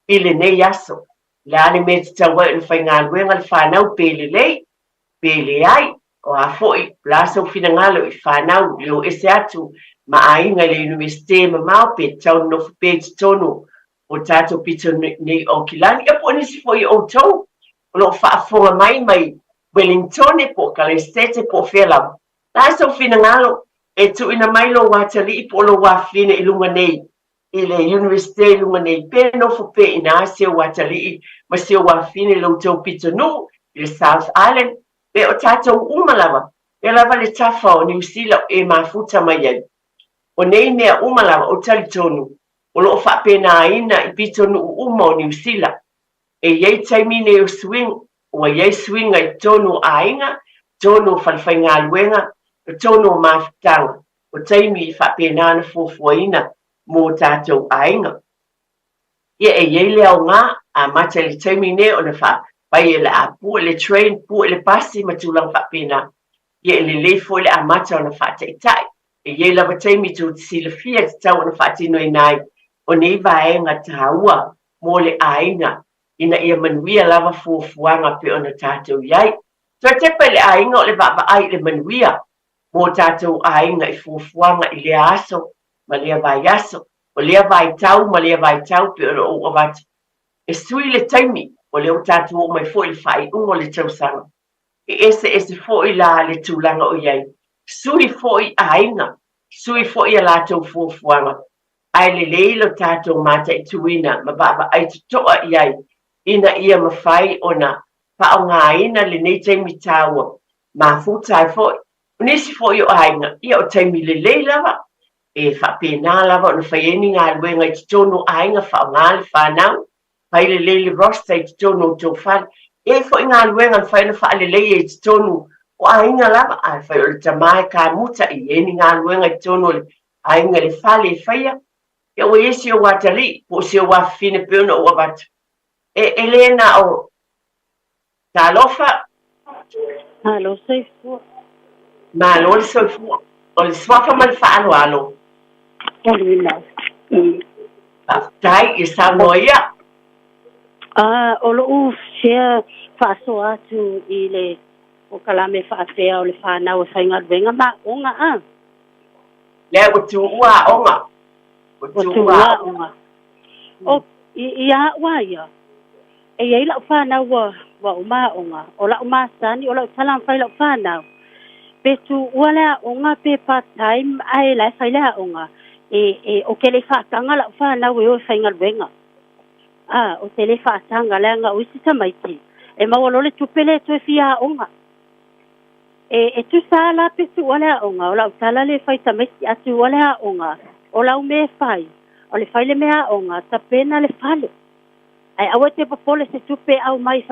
Speaker 1: i lenei aso. O le a le mea e tatau ai ona faigaluega le fanau pe lelei, pe leai, o a foi, o le a sou finagalo i fanau i le o ese atu ma aiga i le Iunivesite mamao pe tatau ona nofo pea i totonu o tatou pito nei o Aukilani, ia po o nisi foi o outou o lo o faafofoga mai mai Welingtone po o Kalesetete po o fea lava. O le a sou finagalo e tuuina mai lou atalii po o lou afafine i luga nei i le Iunivesite i luga nei, pe nofo pea i ina si ou atalii ma si ou afafine i lo outou pitonuu i le South Island, pe o tatou uma lava, pea lava le tafa o Niu Sila o e mafuta mai ai. O nei mea uma lava, ou talitonu, o lo o faapenaina i pitonuu uma o Niu Sila. E i ai taimi nei o suiga, ua i ai suiga i totonu o aiga, totonu o falefaigaluega, totonu o mafutaga, o taimi i faapena ona fuafuaina mō tātou aiga. Ia, e i ai le aoga, amata i le taimi nei ona fai e le a pue le train, pue le pasi ma tulaga faapena. Ia, e lelei foi le amata ona faataitai. E i ai lava taimi tou te silafia e tatau ona faatinoina ai o nei vaega taua mō le aiga ina ia manuia lava fuafuaga pei ona tātou i ai. Toe tepa i le aiga o le vaavaai i le manuia mō tātou aiga i fuafuaga i lea aso ma lea vaiaso, o lea vaitau ma lea vaitau pei ona ou avatu. E sui le taimi, o lea ua tatou oo mai foi i le faaiuga o le tausaga. E eseese foi la le tulaga o i ai. Sui foi aiga, sui foi a latou fuafuaga, ae lelei lo tatou mataituina ma vaavaai totoa i ai ina ia mafai ona faaaogaina lenei taimi taua, mafuta ai foi. O nisi foi o aiga, ia o taimi lelei lava, e faapena lava ona fai ai ni galuega i totonu o aiga, faaaoga le fanau, fai lelei le roster i totonu o tou fale. E i ai foi galuega e mafai ona faaleleia i totonu o aiga lava, afai o le tama e kamuta, e i ai ni galuega i totonu o le aiga i le fale e faia, ia ua i ai si ou atalii po o si ou afafine pei ona ou avatu. E, e le na o Talofa.
Speaker 2: Malo soifua.
Speaker 1: Malo le soifua. O le suafa ma le faaaloalo.
Speaker 2: Molina.
Speaker 1: Faafetai, ia saunoa ia.
Speaker 2: O lou fia faasoa atu i le polokalame faapea o le fanau e faigaluega ma aoga a.
Speaker 1: Lea ua tuua aoga. Ua
Speaker 2: tuua aoga. O i a ua ia. E i ai lau fanau ua uma aoga. O lau masani, o lau tala fai lau fanau. Pe tuua le aoga pe part time ae la e fai le aoga. E o ke le faataga lau fanau e o e faigaluega. A, o te le faataga leaga o isi tamaiti. E maua loa le tupe le toe fia aoga. E tusa la pe tuua le aoga, o lau tala le fai tamaiti a tuua le aoga, o lau mea fai, o le fai le mea aoga, tapena le fale. Ae aua te popole se tupe au mai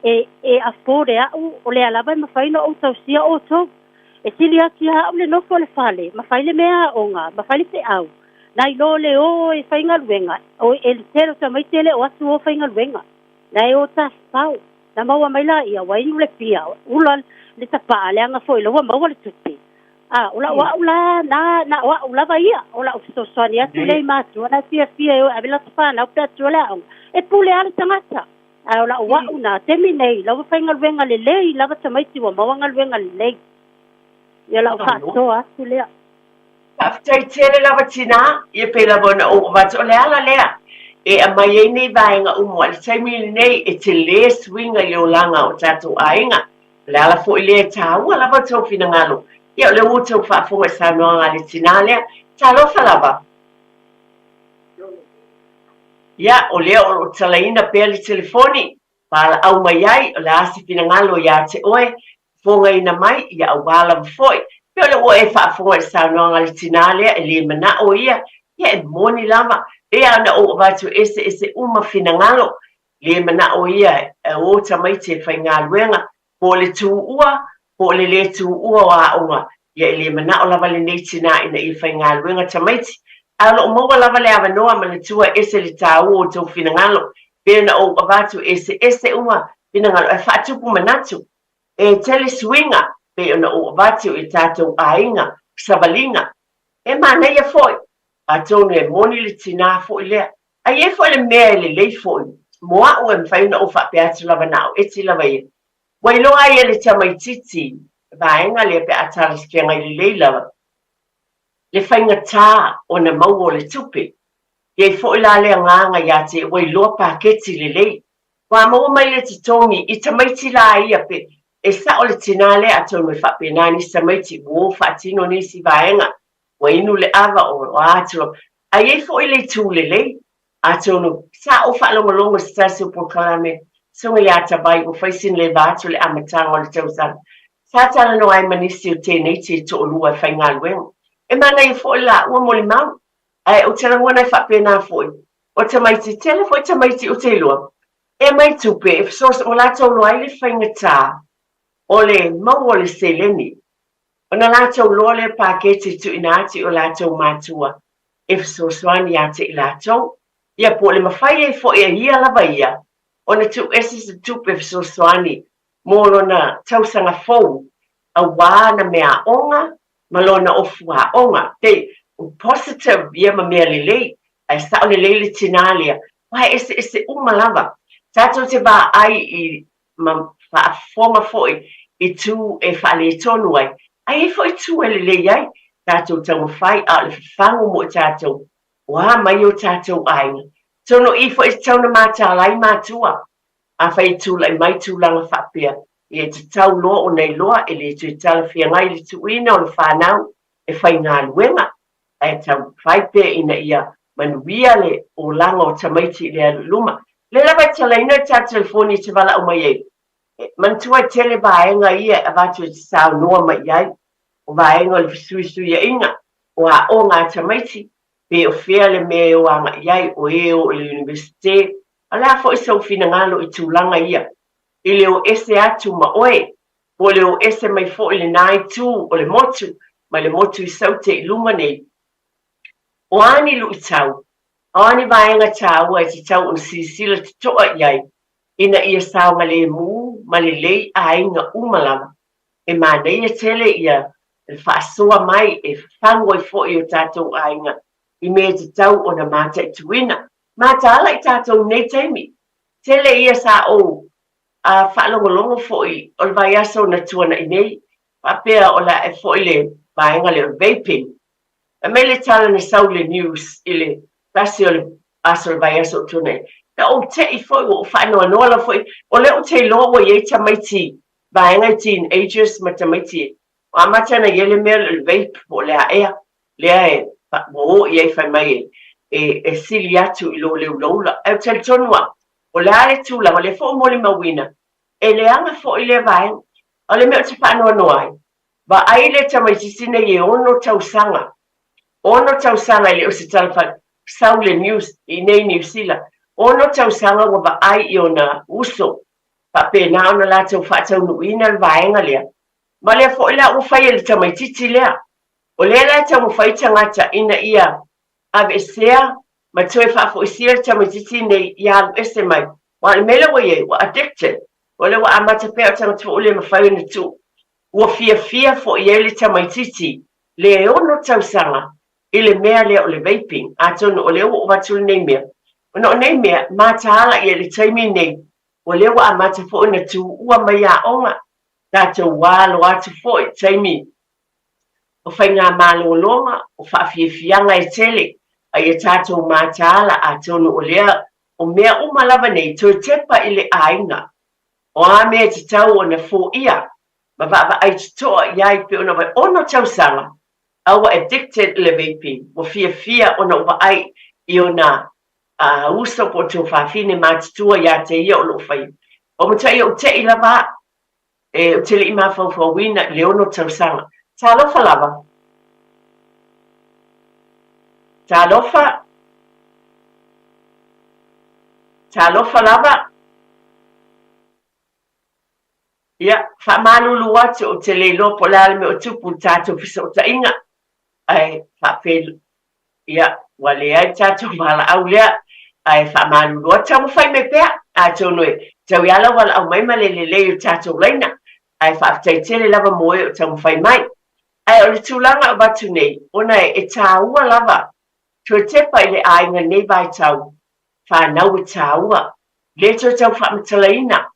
Speaker 2: e afford e au, o lea lava e mafai ona ou tausia outou. E sili atu ia au le nofo le fale, ma fai le mea aoga, ma fai le feau. Nai lo le o e faigaluega, o e le tele o tamaiti le o atu o faigaluega. Na e o tafafao, na maua mai la ia, ua inu le pia, ula le tapaa, leaga foi la ua maua le tupe. A, o lau au la, na o au lava ia, o lau fesoasoani atu lea i matua, na fia fia e o ave la whanau pe atu le aoga. E pule a le tagata. Ae o lau au na temi nei, lau faigaluega lelei, lava tamaiti ua maua galuega lelei. Ia lau faasoa atu lea.
Speaker 1: Faafetai tele lava tina, ia pe lava ona ou avatu o le ala lea. E aumai ai nei vaega uma i le taimi lenei e tele suiga i le olaga o tatou aiga. O le ala foi lea e tāua lava tou finagalo. Ia o lea ua outou faafofoga i saunoaga a le tinā lea. Talofa lava. Ia, o lea o lo o talaina pea le telefoni, valaau mai ai, o le a se finagalo ia te oe, fofogaina mai, ia aua lava foi. Pe o lea ua e faafofoga i le saunoaga a le tinā lea, e le manao ia, ia e moni lava. E pei lava ona ou avatu e eseese uma finagalo, le manao ia e o tamaiti e faigaluega, po o le tuua, po o le lē tuua o aoga, ia e le manao lava lenei tinā ina ia faigaluega tamaiti. Ae o lo o maua lava le avanoa manatua e ese le tāua o tou finagalo, pei ona ou avatu e eseese uma finagalo ae faatupu manatu. E tele suiga pei ona ou avatu i tatou aiga, savaliga. E manaia foi, atonu e moni le tinā foi lea. Ae i ai foi le mea e lelei foi mo au e mafai ona ou faapea atu lava na au eti lava ia. Ua iloa ai e le tamaitiiti vaega lea pe a talafeagai lelei lava le faigata ona maua o le tupe. E i ai foi la le agaga ia te ua iloa paketi lelei. Ua maua mai le totogi i tamaiti la ia pe e sao le tinā lea atonu e faapena nisi tamaiti ua o faatino nisi vaega ua inu le ava o a atu ae i ai foi le itu lelei. Atonu sa ou faalogologo i se tasi o polokalame suga iā Tavai ua fai sina leva atu i le amataga o le tausaga. Sa talanoa ai ma nisi o teenage e toalua e faigaluega. E manaia foi la ua molimau. Ae ou te lagona e faapena foi, o tamaiti, tele foi tamaiti ou te iloa, e aumai tupe e fesoasoani, ua latou iloa ai le faigata o le maua o le seleni. Ona latou loa lea paketi e tuuina atu i o latou matua e fesoasoani ia te i latou. Ia po o le mafai ai foi e ia lava ia ona tuuese se tupe fesoasoani mo lona tausaga fou auā ana meaaoga ma lona ofu aoga. Pei o positive ia ma mea lelei, ae sao lelei le tinā lea, aua e eseese uma lava. Tatou te vaai i ma faafofoga foi i tū e faaletonu ai, ae i ai foi tū e lelei ai, tatou taumafai a o le fafagu mo i tatou, o a mai o tatou aiga. Tonoʻī foi e tatau ona mataala ai matua, afai e tulai mai tulaga faapea, ia e tatau loa ona iloa e le toe talafeagai le tuuina o le fanau e faigaluega, ae taumafai pea ina ia manuia le olaga o tamaiti i le alu i luma. O lea lava e talaina le tatou telefoni e te valaau mai ai, manatua e tele vaega ia e avatu e te saunoa mai i ai, o vaega o le fesuisuiaiga, o aoga a tamaiti, pe o fea le mea e o agai i ai, o e o i le Universite, a o le a foi sou finagalo i tulaga ia, i le o ese atu ma oe, po o le o ese mai foi lena itu o le motu, mai le motu i Saute i luma nei. O a ni luitau, o a ni vaega tāua e tatau ona silasila totoa i ai ina ia saogalemu ma lelei aiga uma lava. E manaia tele ia le faasoa mai e fafagu ai foi o tatou aiga. i mea e tatau ona mataituina. Mataala i tatou i nei taimi. Tele ia sa ou faalogologo foi o le vaiaso na tuanai nei, faapea o le a e foi le vaega lea o le vaping. Fai mai le tala na sau i le news i le tasi o le aso o le vaiaso o tuanai. Na ou te'i foi, ua ou faanoanoa lava foi, o lea ou te iloa ua i ai tamaiti vaega i teenagers ma tamaiti e ua amata ona i ai le mea lea o le vape po o le a ea lea e ua o i ai fai mai e sili atu i lo le ulaula. Ae ou te talitonu lava, o le a le tulaga, o lea foi ua molimauina, e leaga foi lea vaega. O le mea ou te faanoanoa ai, vaai le tamaitiiti nei e 6 tausaga, 6 tausaga e le o se tala fai, sau le news i nei Niu Sila, 6 tausaga ua vaai i ona uso, faapena ona latou faataunuuina le vaega lea, ma lea foi la ua fai e le tamaitiiti lea. O lea la e taumafai tagata ina ia aveesea ma toe faafoisia le tamaitiiti nei ia alu ese mai, aua o le mea lea ua i ai, ua addicted, o lea ua amata pea o tagata foi ua le mafai ona tuu. Ua fiafia foi i ai le tamaitiiti le 6 tausaga i le mea lea o le vaping, atonu o lea ua ou avatu lenei mea, ona o nei mea, mataala ia i le taimi nei, o lea ua amata foi ona tuua mai aoga, tatou alo atu foi i taimi o faigamalologa, o faafiafiaga e tele, a ia tatou mataala, atonu o lea, o mea uma lava nei, toe tepa i le aiga, o a mea e tatau ona foia ma vaavaai totoa i ai pei ona vaai, 6 tausaga a ua addicted i le vaping, ua fiafia ona ua vaai i ona uso po o tuafafine matutua ia te ia o lo o faia. Ua matuai ou te'i lava au, e, ou te le i mafaufauina i le 6 tausaga. Talofa lava. Talofa. Talofa lava. Ia, faamalulu atu, ou te le iloa po o le a le mea o tupu i le tatou fesootaiga, ae faapea, ia, ua leai le tatou valaau lea, ae faamalulu atu, taumafai mai pea, atonu e tau i a lau valaau mai ma le lelei o le tatou laina, ae faafetai tele lava mo e o taumafai mai. Ae o le tulaga o avatu nei, ona e taua lava, toe tepa i le aiga i lenei vaitau, fanau e taua, le toe tau faamatalaina,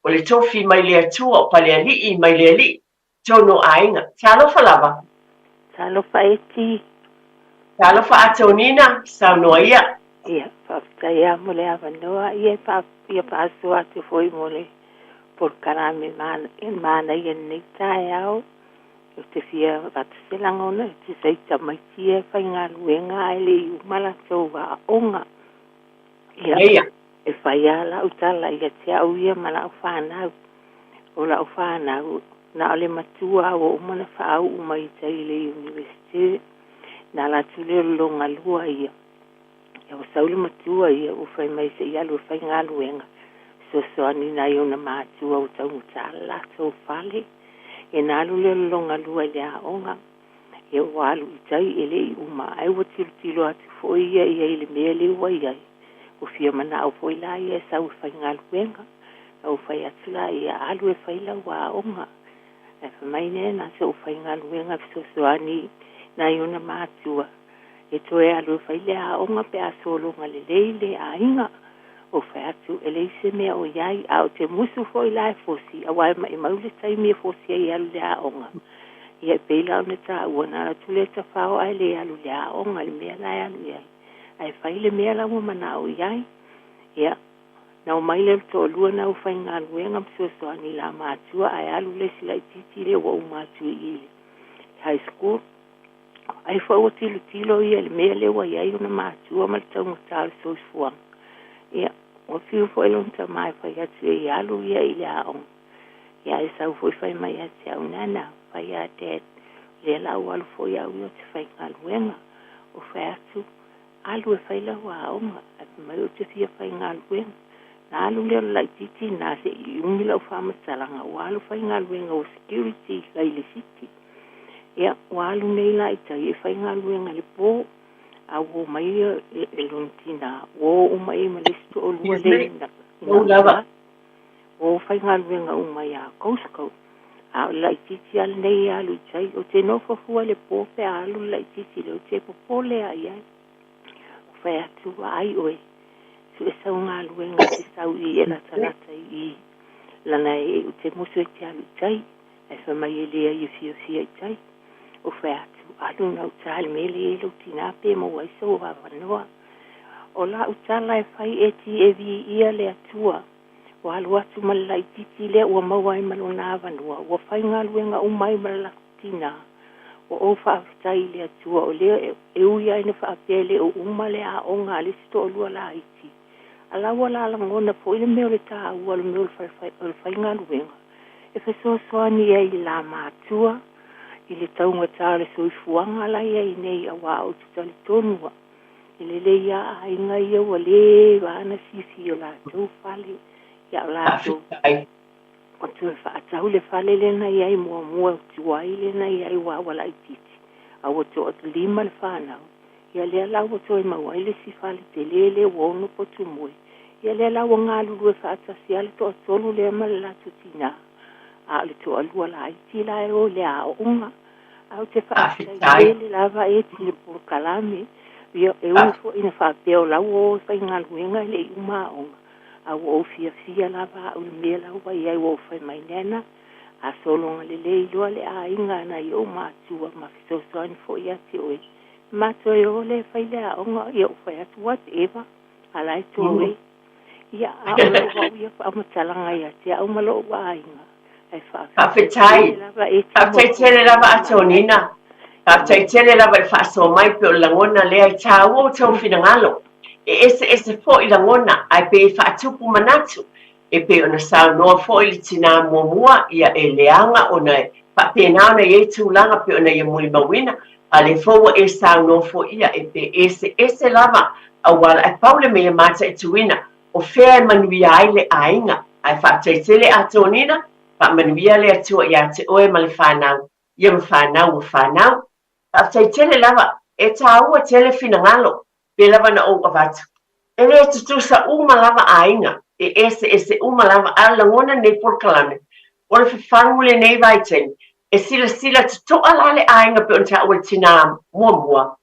Speaker 1: O le tofi mai le Atua, o Palealii mai le Alii, tonu o aiga. Talofa lava.
Speaker 3: Talofa Eti.
Speaker 1: Talofa Atonina, saunoa ia.
Speaker 3: Ia, faafetai lava mo le avanoa. Ia, e faasoa atu foi mo le polokalame manaia i lenei taeao. Ou te fia avatu se lagona e tusa i tamaiti ia e faigaluega ae le i uma latou aoga. Ia, e fai lava lau tala ia te au ia ma lau fanau. O lau fanau, na o le matua ua uma ona faauu mai i tai i le Universite. Na alu atu lea o le logalua ia. Ia ua sau le matua ia ua fai mai se i alu e faigaluega. Fesoasoani nai ona matua ua taugata le latou fale. Ia na alu lea o le logalua i le aoga. Ia ua alu i tai e le i uma ae ua tilotilo atu foi ia i ai i le mea lea ua i ai. Ua fia manao foi la ia e sau e faigaluega. Na ou fai atu la ia alu e fai lau aoga. Ae fai mai nē na se ou faigaluega e fesoasoani nai ona matua e toe alu e fai le aoga pe a sologa lelei le aiga. Ou fai atu e leai se mea o i ai, a o te musu foi la e fosi, aua e maimau le taimi e fosi ai e alu i le aoga. Ia e pei la ona taua, na alu atu lea tafao ae le alu i le aoga i le mea la e alu i ai, ae fai le mea la ua manao i ai. Ia, na omai lea o le toalua na ua faigaluega ma fesoasoani i la matua ae alu le isi laitiiti lea ua uma atu i i le high school. Ai foi ua tilotilo ia i le mea lea ua i ai ona matua ma le taugata o le soifuaga. Ia, ua fiu foi lona tama e fai atu e alu ia i le aoga. Ia, ae sau foi fai mai ia te au, Nana, fai a Dad, lea la ua alu foi au ia ou te faigaluega. Ou fai atu, Alu e fai lau aoga, ae fai mai ou te fia faigaluega. Na alu lea o le laitiiti lena se i umi lau faamatalaga, ua alu faigaluega ua security i le city. Ia, ua alu nei la i tai e faigaluega i le po, a ua omai e lona tina, ua o uma i ai ma le isi toalua lea i gauta, ua o faigaluega uma ia Costco. A o le laitiiti lava lenei e alu i tai. Ou te nofo fua i le po pe a alu le laitiiti lea, ou te popole lava i ai. Fai atu ai oe su e sau galuega te sau i e latalata i lana e ou te musu e te alu i tai ae fai mai e lea ia fiafia i tai. Ou fai atu alu gauta i le mea lea i lou tinā pe maua ai sou avanoa. O la'u tala e fai e ti e viia le Atua ua alu atu ma le laitiiti lea ua maua ai ma lona avanoa ua faigaluega uma ai ma le latou tinā. Ua ou faafetai i le Atua o lea e ui ai na faapea e le o uma le aoga a le isi toalua laiti. A la ua lalagona foi le mea o le taua o le mea o le faigaluega e fesoasoani ai i la matua i le taugata o le soifuaga la i ai nei auā ou te talitonu a e lelei lava aiga ia ua leva lava na fifi i o latou fale ia o latou
Speaker 1: Faafetai.
Speaker 3: Ua toe faatau le fale lea na i ai muamua e tuai lea na i ai aua ua laitiiti a ua toalima le fanau. Ia lea la ua toe maua ai le isi fale tele lea ua ono potu moe. Ia lea la ua galulue faatasi lava le toatolu lea ma le latou tinā. A o le toalua laiti la e o i le aoga. Ae ou te faafetai
Speaker 1: Faafetai.
Speaker 3: tele lava e i le polokalame. Ia e ui foi ina faapea o la ua o e faigaluega e le i uma aoga. A ua ou fiafia lava au i le mea la ua i ai ua ou fai mai, Nana, a sologa lelei loa le aiga a nai ou matua ma fesoasoani foi ia te oe, ma toe o lea e fai le aoga, ia ou fai atu, whatever, a la e toe. Ia, a o lau au ia faamatalaga ia te au ma lou aiga, ae faafetai
Speaker 1: Faafetai.
Speaker 3: tele lava e ti mo le
Speaker 1: Faafetai tele lava
Speaker 3: polokalame
Speaker 1: Atonina.
Speaker 3: manaia.
Speaker 1: Faafetai tele lava i le faasoa mai pei o le lagona lea e taua outou finagalo. E eseese foi lagona ae pei e faatupu manatu. E pei ona saunoa foi le tinā muamua, ia e leaga ona e faapena ona i ai tulaga pei ona ia molimauina, a o lea foi ua e saunoa foi ia e pei e eseese lava auala ae pau le mea ia mataituina o fea e manuia ai le aiga. Ae faafetai tele Atonina, faamanuia le Atua ia te oe ma le fanau ia ma fanau ua fanau. Faafetai tele lava, e taua tele finagalo, pei lava na ou avatu. E le tutusa uma lava aiga, e eseese uma lava, a o le lagona lenei polokalame, o le fafagu lenei vaitaimi, e silasila totoa la le aiga pei ona taua e le tinā muamua,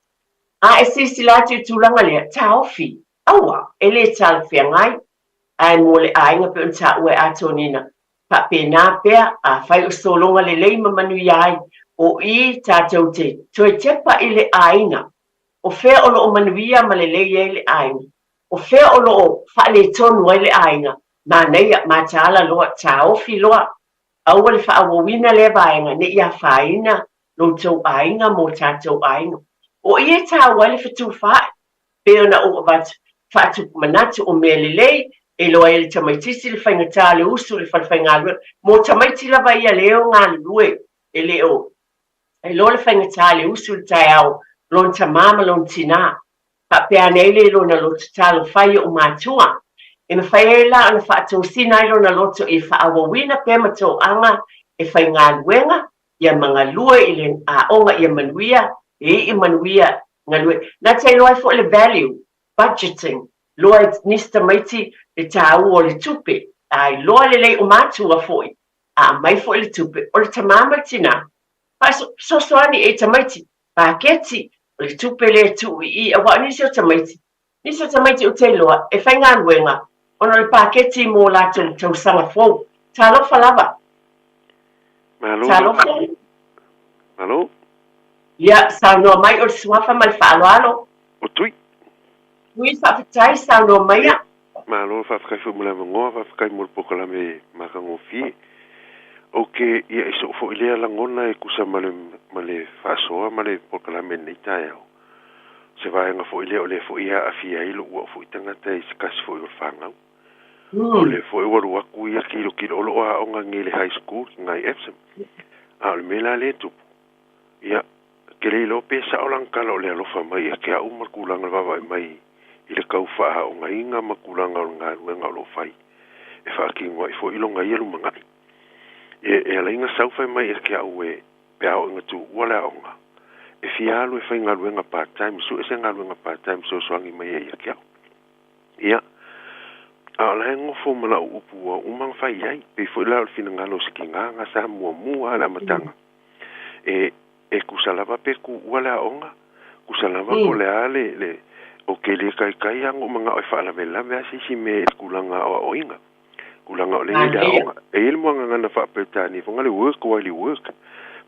Speaker 1: a e silasila atu i le tulaga lea, taofi, aua, e le talafeagai, ae mo le aiga pei ona taua e Atonina, Faapena pea, afai o sologa lelei ma manuia ai, o i tatou te toe tepa i le aiga. O fea o lo o manuia ma lelei ai le aiga? O fea o lo o faaletonu ai le aiga? Manaia, mataala loa, taofi loa. Aua le faaauauina lea vaega ne i afaina lo outou aiga ma o tatou aiga. O i e taua ai le fetufaai. Pei ona ou avatu faatupu manatu o mea lelei e iloa ai e le tamaitiiti le faigata le usu i le falefaigaluega. Mo tamaiti lava ia lea o galulue e le o iloa le faigata le usu i le taeao lona tamā ma lona tinā. Faapea ane ai le lona loto talofa i o'u matua. E mafai ai la ona faatosina ai lona loto ia faaauauina pea ma toaga e faigaluega ia ma galue i le aoga ia manuia, e i'i manuia galue. Na te iloa ai foi le value, budgeting, loa e nisi tamaiti le tāua o le tupe, a iloa lelei o matua foi, a aumai foi le tupe, o le tamā ma le tinā, faasoasoani e tamaiti, paketi, o le tupe lea e tuu i i, aua o nisi o tamaiti, nisi o tamaiti ou te iloa e faigaluega ona o le paketi mo latou tausaga fou. Talofa lava.
Speaker 4: Malo.
Speaker 1: Talofa.
Speaker 4: Malo.
Speaker 1: Ia, saunoa mai o le suafa ma le faaaloalo.
Speaker 4: O Tui.
Speaker 1: Tui, faafetai, saunoa maia.
Speaker 4: Malo, faafetai foi mo le avanoa, faafetai mo le polokalame matagofie. Ou te ia i sou foi lea lagona e tusa ma le ma le faasoa ma le polokalame i lenei taeao. O se vaega foi lea o lea foi e aafia ai lou au foi tagata i se tasi foi o le fanau. O lea foi ua alu atu ia tilotilo o lo o aoga nei i le high school i ina i Epsom. A o le mea la lea e tupu, ia, ke le iloa pe sao lana tala o le alofa mai ia te au ma le tulaga o le vaavaai mai i le tau faaogaina ma tulaga o le galuega o lo o fai e faatino ai foi lona ia lumanai. E, e ala ai ona sau fai mai ia te au e pe a oo ina tuua le aoga, e fia alu e faigaluega part time, sue se galuega part time fesoasoani mai ai ia te au. Ia, a o la e nofo ma lau upu ua uma ona fai ai, pei foi la o le finagalo o se tiga na sa muamua lava i le amataga, e, e tusa lava pe tuua le aoga, tusa lava po o le a le, le, O ke le taitai lava ona ou manao e faalavelave a se isi mea i le tulaga aoaoina. Tulaga o lea e i le aoga. E i ai le muagagana faa-Peretania foi lea work while you work,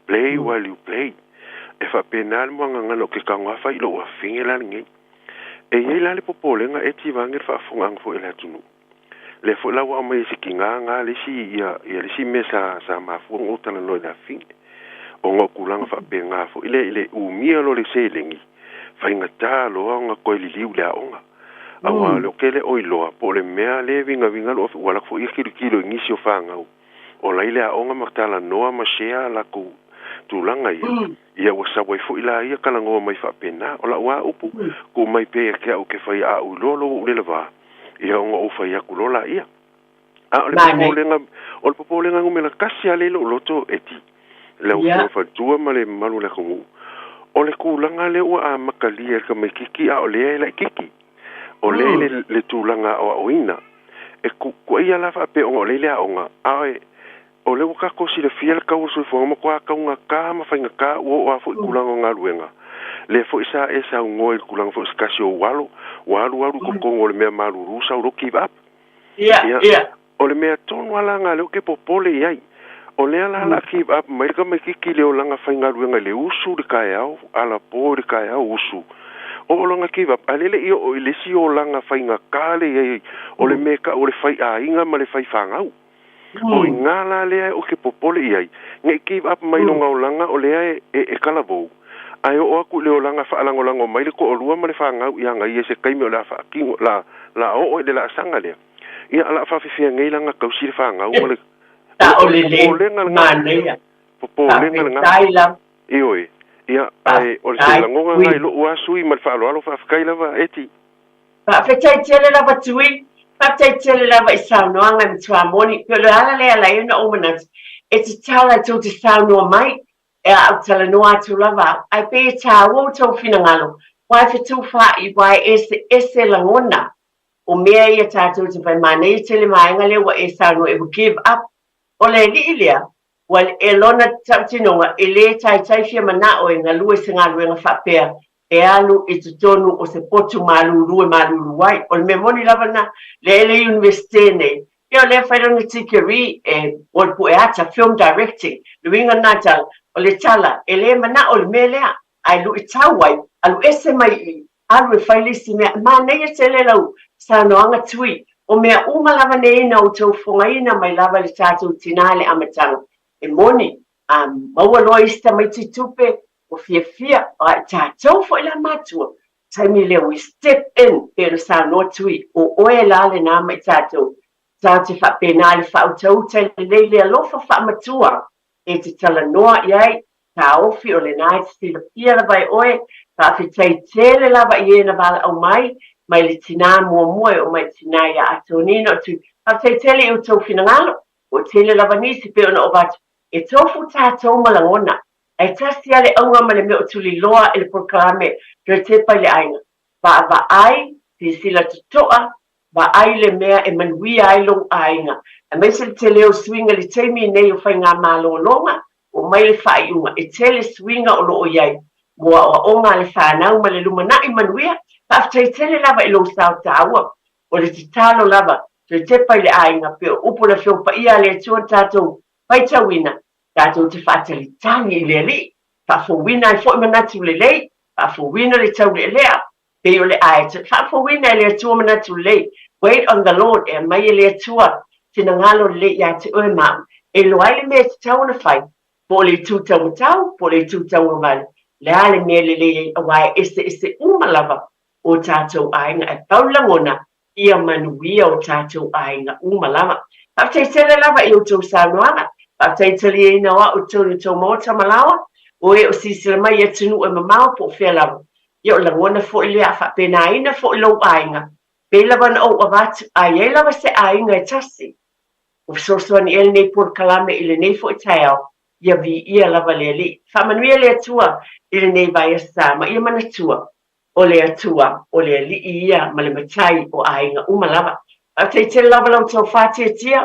Speaker 4: play while you play. E faapena le muagagana ou te tago lava fai i lou afafine la lenei. E i ai la le popolega e tivaga le faafofogaaga foi a le atunuu. Lea foi la ua aumai e se tina na le isi ia ia le isi mea sa sa mafua ona ou talanoa i le afafine. Ona o tulaga faapena foi lea i le umia loa o le seleni, faigata loa ona toe liliu i le aoga. Aua o lea ou te le o iloa po o le mea lea e vigavigā lou ua alu atu foi ia tilotilo i nisi o fanau o la i le aoga ma talanoa ma share a latou tulaga ia, ia ua sau ai foi la ia talanoa mai faapena. O lau lava upu, tuu mai pea ia te au ou te fai a ou iloa loa ua ou le lavā, ia ona ou fai atu loa laia. A o le popolega, o le popolega numera tasi lava lea i lou loto, Eti, lau Afioga Faletua ma le mamalu o le atunuu, o le tulaga lea ua amatalia e le tamaitiiti a o lea e laitiiti, o lea i le, le tulaga aoaoina. E tuuaia la faapea ona o lea i le aoga, a o lea ua tatou silafia le tau o le soifuaga, matua taugata ma faigata ua oo lava foi i tulaga o galuega. Lea foi sa e saunoa i le tulaga foi o se tasi o ou alo, ua alu alu i totonu o le mea malulu sau loa give up. Ia, o le mea tonu lava la lena lea ou te popole i ai. O lea la o le a give up mai le tamaitiiti i le olaga faigaluega i le usu i le taeao, alapo i le taeao, usu. Oo lona give up, a o lea e le i oo i le isi olaga faigata lea e i ai, o le mea e tau o le faiaiga ma le faifanau. O i ina la lea ou te popole i ai, ne i give up mai lona olaga o lea e talavou, ae oo atu i le olaga faalagolago mai le toalua ma le fanau ia ia i se taimi o le a faatino, la, la oo i le laasaga lea. Ia, o le a faafefea nei la ona tausi le fanau ma le.
Speaker 1: O le popolega lena.
Speaker 4: Popolega lena. Ioe. Ia, ae o se lagona lena i lou lava sui usufono ma le faaaloalo, faafetai lava Eti.
Speaker 1: Faafetai tele lava Tui, faafetai tele lava i saunoaga e matua moni. Pei o le ala lea e ala ai ona ou manatu, e tatau la tou te saunoa mai, e a ou talanoa atu lava au, ae pei e tāua outou finagalo, aua e fetufaai, aua e eseese lagona o mea ia tatou te fai. Manaia tele vaega lea ua e saunoa e ua give up. O le alii lea, ua e lona tautinoga e lē taitai fia manao e galue se galuega faapea e alu i totonu o se potu malulu e malulu ai. O le mea moni lava lena, lea e le Iunivesite nei, ia o lea e fai lana tikeri e o le pue ata, film directing. Le uiga lena tala, o le tala, e lē manao le mea lea, ae luitau ai, alu ese mai i i, alu e fai le isi mea. Manaia tele lau saunoaga Tui, o mea uma lava nei na outou fogaina mai lava i le tatou tinā i le amataga. E moni, a maua loa isi tamaiti tupe, ua fiafia, a i tatou foi la matua, taimi lea we step in, pei ona saunoa Tui, o oe la lena ma i tatou, tatou te faapena i le faautauta i lenei le alofa faamatua e te talanoa i ai, taofi o lena e te silafia lava e oe, faafetai tele lava i e na valaau mai, mai le tinā muamua e oo mai i le tinā ia Atonina o Tui. Faafetai tele i outou finagalo, ua tele lava nisi pei ona ova atu, e tofu tatou ma lagona, ae tasi lava le auga ma le mea o tuliloa e le polokalame toe tepa i le aiga. Vaavaai, silasila totoa, Vaai le mea e manuia ai lou aiga, aemaise le tele o suiga i le taimi nei o faigamalologa, ua mai le faaiuga, e tele suiga o lo o i ai mo aoaoga a le fanau ma le lumanai manuia. Faafetai tele lava i lou sao taua. O le tatalo lava, toe tepa i le aiga, pei o upu o le Afioga Paia a le Atua na tatou faitauina, tatou te faatalitali i le Alii, faafouina ai foi manatu lelei, faafouina le taulealea, Pei o le ae faafouina e le Atua manatu lelei. Wait on the Lord, e aumai e le Atua finagalo lelei ia te oe ma au, e iloa ai le mea e tatau ona fai, po o le itu taumatau, po o le itu tauagavale, le a le mea lelei ai, aua e eseese uma lava o tatou aiga, ae pau le lagona, ia manuia o tatou aiga uma lava. Faafetai tele lava i outou saunoaga, faafetai taliaina o au i totonu o tou maota ma laoa, o e o silasila mai i atunuu e mamao po o fea lava. Ia o lagona foi lea a faapenaina foi lou aiga, pei lava ona ou avatu, a i ai lava se aiga e tasi, ua fesoasoani i ai lenei polokalame i lenei foi taeao, ia viia lava le Alii. Faamanuia le Atua i lenei vaiaso ma ia manatua, o le Atua, o le Alii ia ma le Matai o aiga uma lava. Faafetai tele lava la outou faatiatia,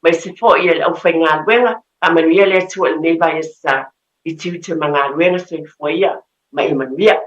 Speaker 1: aemaise foi e le aufaigaluega. Faamanuia le Atua i lenei vaiaso i tiute ma galuega. Soifua ia ma ia manuia.